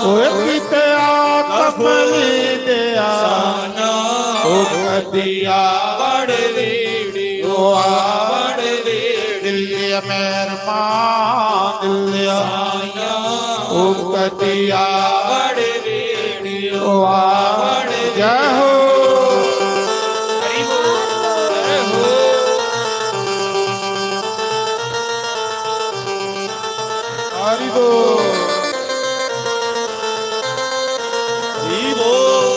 ओए कित्ते आ कमली देआ। साइयां। ओ कदिया बड़ वीड़ी, ओ आ बड़ वीड़ी। दिल्ली मेहरबान दिल्ली। साइयां। ओ कदिया बड़ वीड़ी, ओ आ बड़ जय हो। हरि बोल, जय हो। हरि बोल। हरि बोल।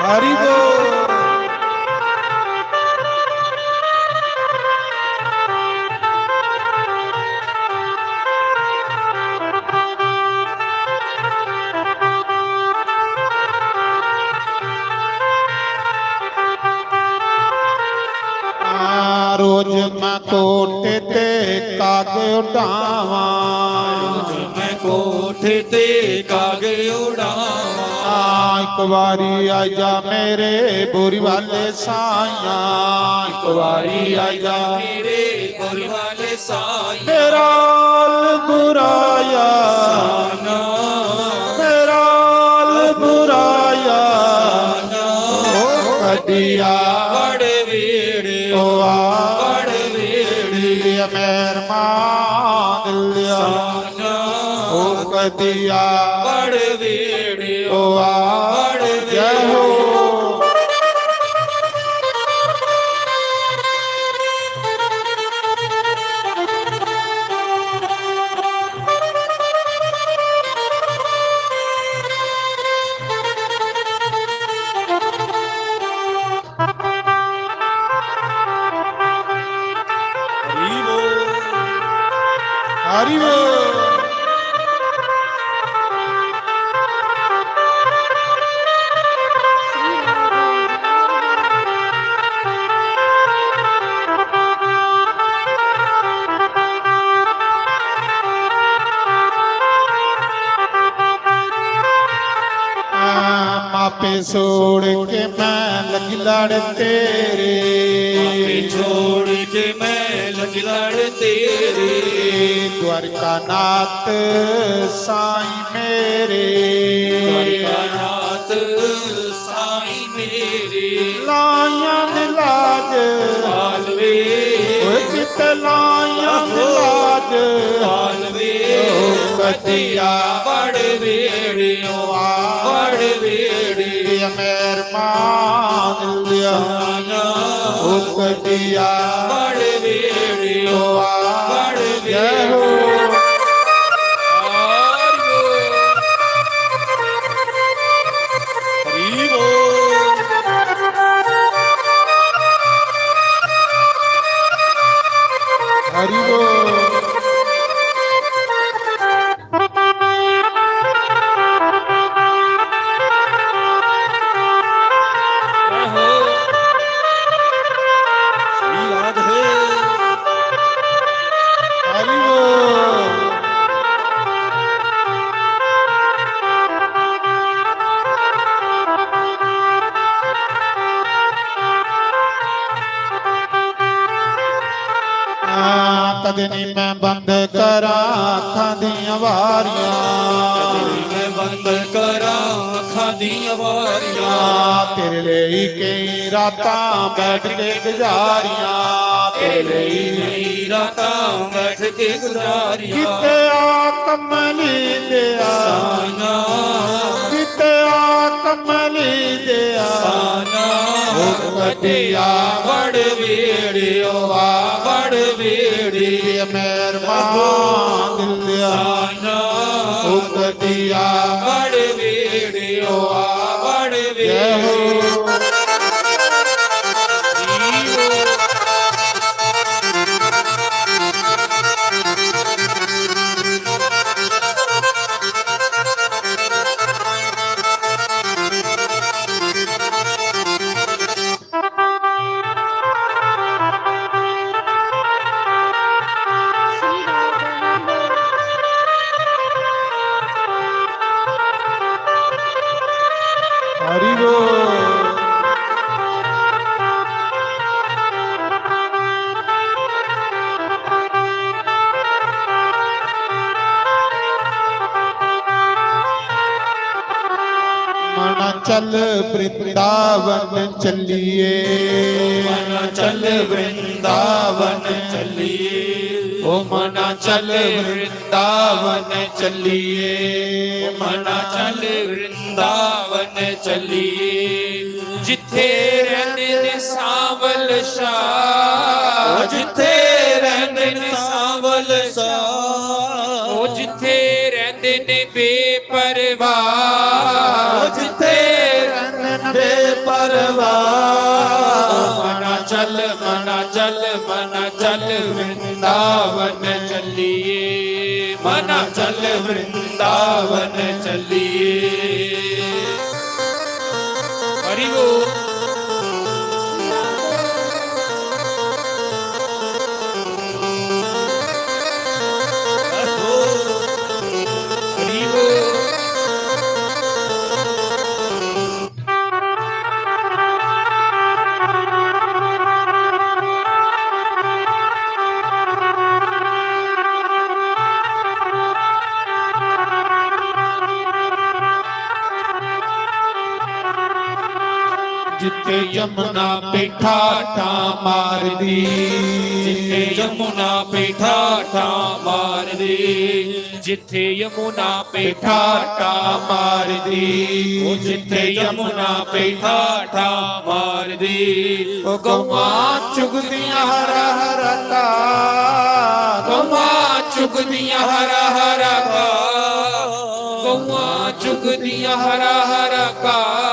हरि बोल। रोज मैं कोठे ते काग उड़ावां। रोज मैं कोठे ते काग उड़ावां। आ, एक बारी आई जा मेरे बोरी वाले साइयां। एक बारी आई जा मेरे बोरी वाले साइयां। मेरा हाल बुराया। साइयां। मेरा हाल बुराया। साइयां। ओ कदिया बड़ वीड़ी, ओ आ बड़ वीड़ी। मेहरबान दिल्ली। साइयां। ओ कदिया बड़ वीड़ी, ओ आ बड़ जय हो। हरि बोल। हरि बोल। मापे छोड़ के मैं लगी लड़ तेरे। मापे छोड़ के मैं लगी लड़ तेरे। द्वारका नाथ साईं मेरे। द्वारका नाथ साईं मेरे। लाइयां ने लाज। पालवे। ओए कित लाइयां ने लाज। पालवे। ओ कदिया बड़ वीड़ियो आ। बड़ वीड़ियो। मेहरबान दिया। साया। ओ कदिया बड़ वीड़ियो आ। बड़ जय हो। वीड़ियो। हरि बोल। हरि बोल। जय हो। श्री राधे। हरि बोल। कदे नी मैं बंद करां अखां दियां वारियां। कदे नी मैं बंद करां अखां दियां वारियां। तेरे लेई केई रातां बैठ के गुजारियां। तेरे लेई केई रातां बैठ के गुजारियां। किते आ कमली देआ। साया। किते आ कमली देआ। साया। ओ कदिया बड़ वीड़ियो आ। बड़ वीड़ियो। मेहरबान दिया। साया। ओ कदिया बड़ वीड़ियो आ। बड़ जय हो। वीड़ियो। चल वृंदावन चलिए। मना चल वृंदावन चलिए। ओ मना चल वृंदावन चलिए। मना चल वृंदावन चलिए। जिथे रहंदे ने सांवल शाह। ओ जिथे रहंदे ने सांवल शाह। ओ जिथे रहंदे ने बेपरवाह। ओ जिथे रहंदे ने बेपरवाह। मना चल, मना चल, मना चल वृंदावन चलिए। मना चल वृंदावन चलिए। हरि बोल। हरि बोल। जिथे यमुना पे ठाठां मारदी। जिथे यमुना पे ठाठां मारदी। जिथे यमुना पे ठाठां मारदी। ओ जिथे यमुना पे ठाठां मारदी। ओ गौआं चुगदियां हरा हरा घाह। गौआं चुगदियां हरा हरा घाह। गौआं चुगदियां हरा हरा घाह।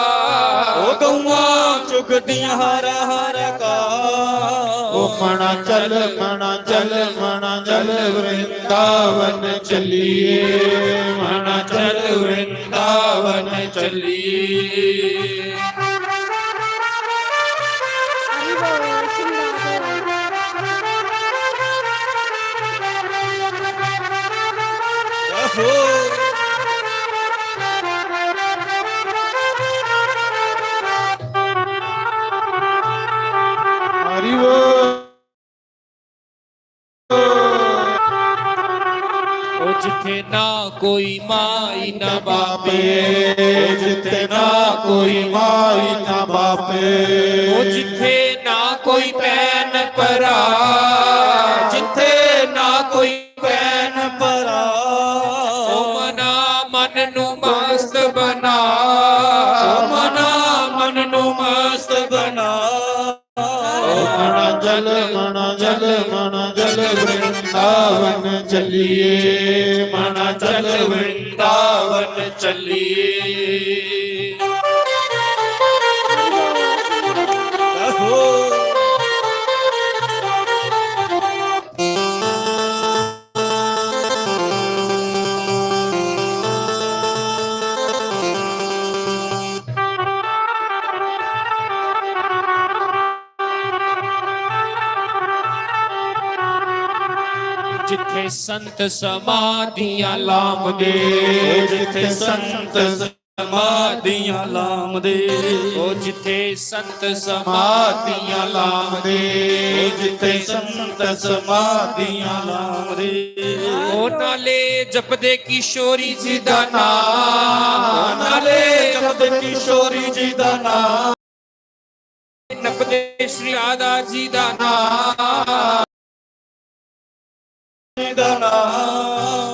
ओ गौआं चुगदियां हरा हरा घाह। ओ मना चल, मना चल, मना चल वृंदावन चलिए। मना चल वृंदावन चलिए। हरि बोल। ओ जिथे ना कोई माई ना बापे। ओ जिथे ना कोई माई ना बापे। ओ जिथे ना कोई भैन भरा। जिथे ना कोई भैन भरा। ओ मना मन नू मस्त बना। ओ मना मन नू मस्त बना। ओ मना चल, मना चल, मना चल वृंदावन चलिए। मना चल वृंदावन चलिए। जिथे संत समाधियां लामदे। जिथे संत समाधियां लामदे। ओ जिथे संत समाधियां लामदे। ओ जिथे संत समाधियां लामदे। ओ नाले जपदे किशोरी जी दा नाम। ओ नाले जपदे किशोरी जी दा नाम। नपदे श्री राधा जी दा नाम।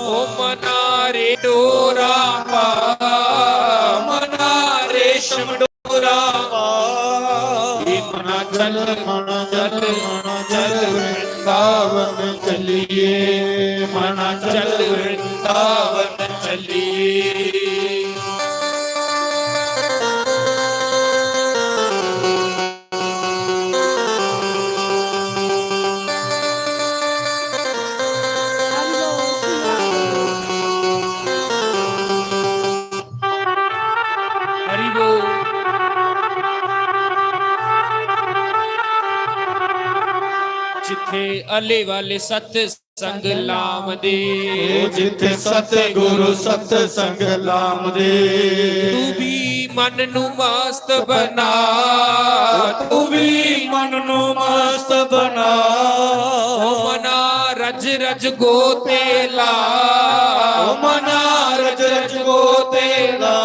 ओ मना रे डोरा पा, मना रेशम डोरा पा। मना चल, मना चल, मना चल वृंदावन चलिए। मना चल वृंदावन चलिए। हरि बोल। जिथे अले वाले सत संग लामदे। ओ जिथे सतगुरु सतसंग लामदे। तू भी मन नू मस्त बना। तू भी मन नू मस्त बना। ओ मना रज रज गोते ला। ओ मना रज रज गोते ला।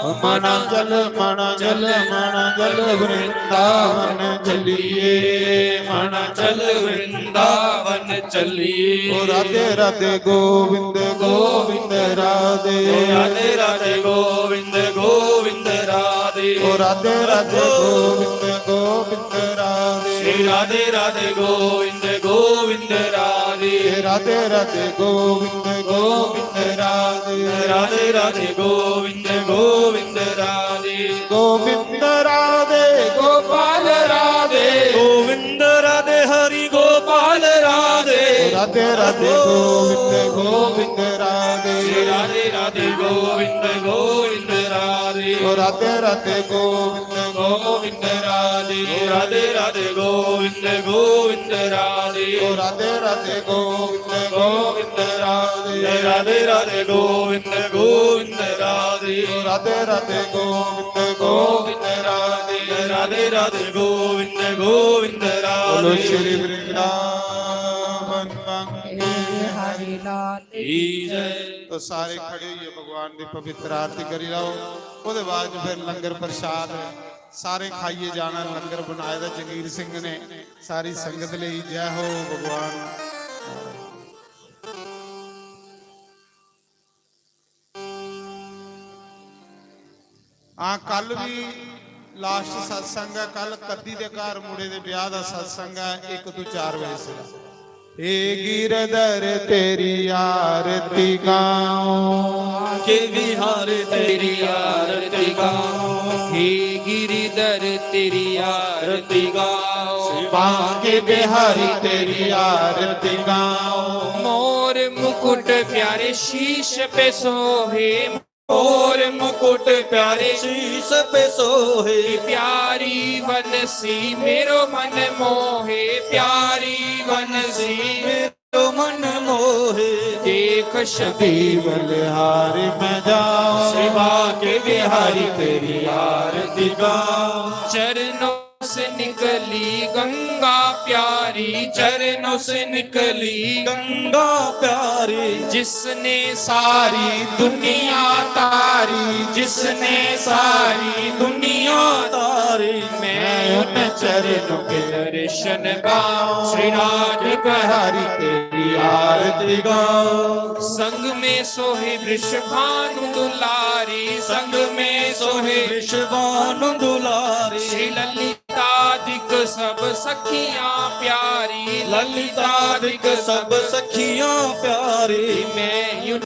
ओ चल मना चल मना चल वृंदावन चलिए, मना चल वृंदावन चलिए। ओ राधे राधे गोविंद गोविंद राधे। ओ राधे राधे गोविंद गोविंद राधे। ओ राधे राधे गोविंद गोविंद राधे। श्री राधे राधे गोविंद गोविंद राधे। राधे राधे गोविंद गोविंद राधे। राधे राधे गोविंद गोविंद राधे। गोविंद राधे गोपाल राधे। गोविंद राधे हरि गोपाल राधे। राधे राधे गोविंद गोविंद राधे। राधे राधे गोविंद गोविंद राधे। राधे राधे गोविंद गोविंद राधे। राधे राधे गोविंद गोविंद राधे। राधे राधे गोविंद गोविंद राधे। राधे राधे गोविंद गोविंद राधे। राधे राधे गोविंद गोविंद राधे। राधे राधे गोविंद गोविंद राधे। बोलो श्री वृंदावन मंगेश हरि लाल की जय। तो सारे खड़े होइए भगवान की पवित्र आरती करी लाओ। ओदे बाद फिर लंगर प्रसाद सारे खाइए जाना। लंगर बनाए दा जंगीर सिंह ने, सारी संगत ले। जय हो भगवान। हाँ, कल भी लास्ट सत्संग है। कल कद्दी दे घर मुंडे दे ब्याह दा सत्संग है, एक तो चार बजे से। हे गिरधर तेरी आरती गाऊं। के बिहार तेरी आरती गाऊं। हे गिरधर तेरी आरती गाऊं। बांके बिहारी तेरी आरती गाऊं। मोर मुकुट प्यारे शीश पे सोहे। मोर मुकुट प्यारे शीश पे सोहे। प्यारी वनसी मेरो मन मोहे। प्यारी वनसी मेरो मन मोहे। देख शबी बलिहारी मैं जाऊं। श्री बांके बिहारी तेरी आरती गाऊं। चरणों से निकली गंगा प्यारी। चरणों से निकली गंगा प्यारी। जिसने सारी दुनिया तारी। जिसने सारी दुनिया तारी। मैं उन चरणों के दर्शन पाऊं। श्री राधे बिहारी तेरी आरती गाऊं। संग में सोहे वृषभानु दुलारी। संग में सोहे वृषभानु दुलारी। श्री ललितादिक सब सखियां प्यारी। ललितादिक सब सखियां प्यारी। मैं यूं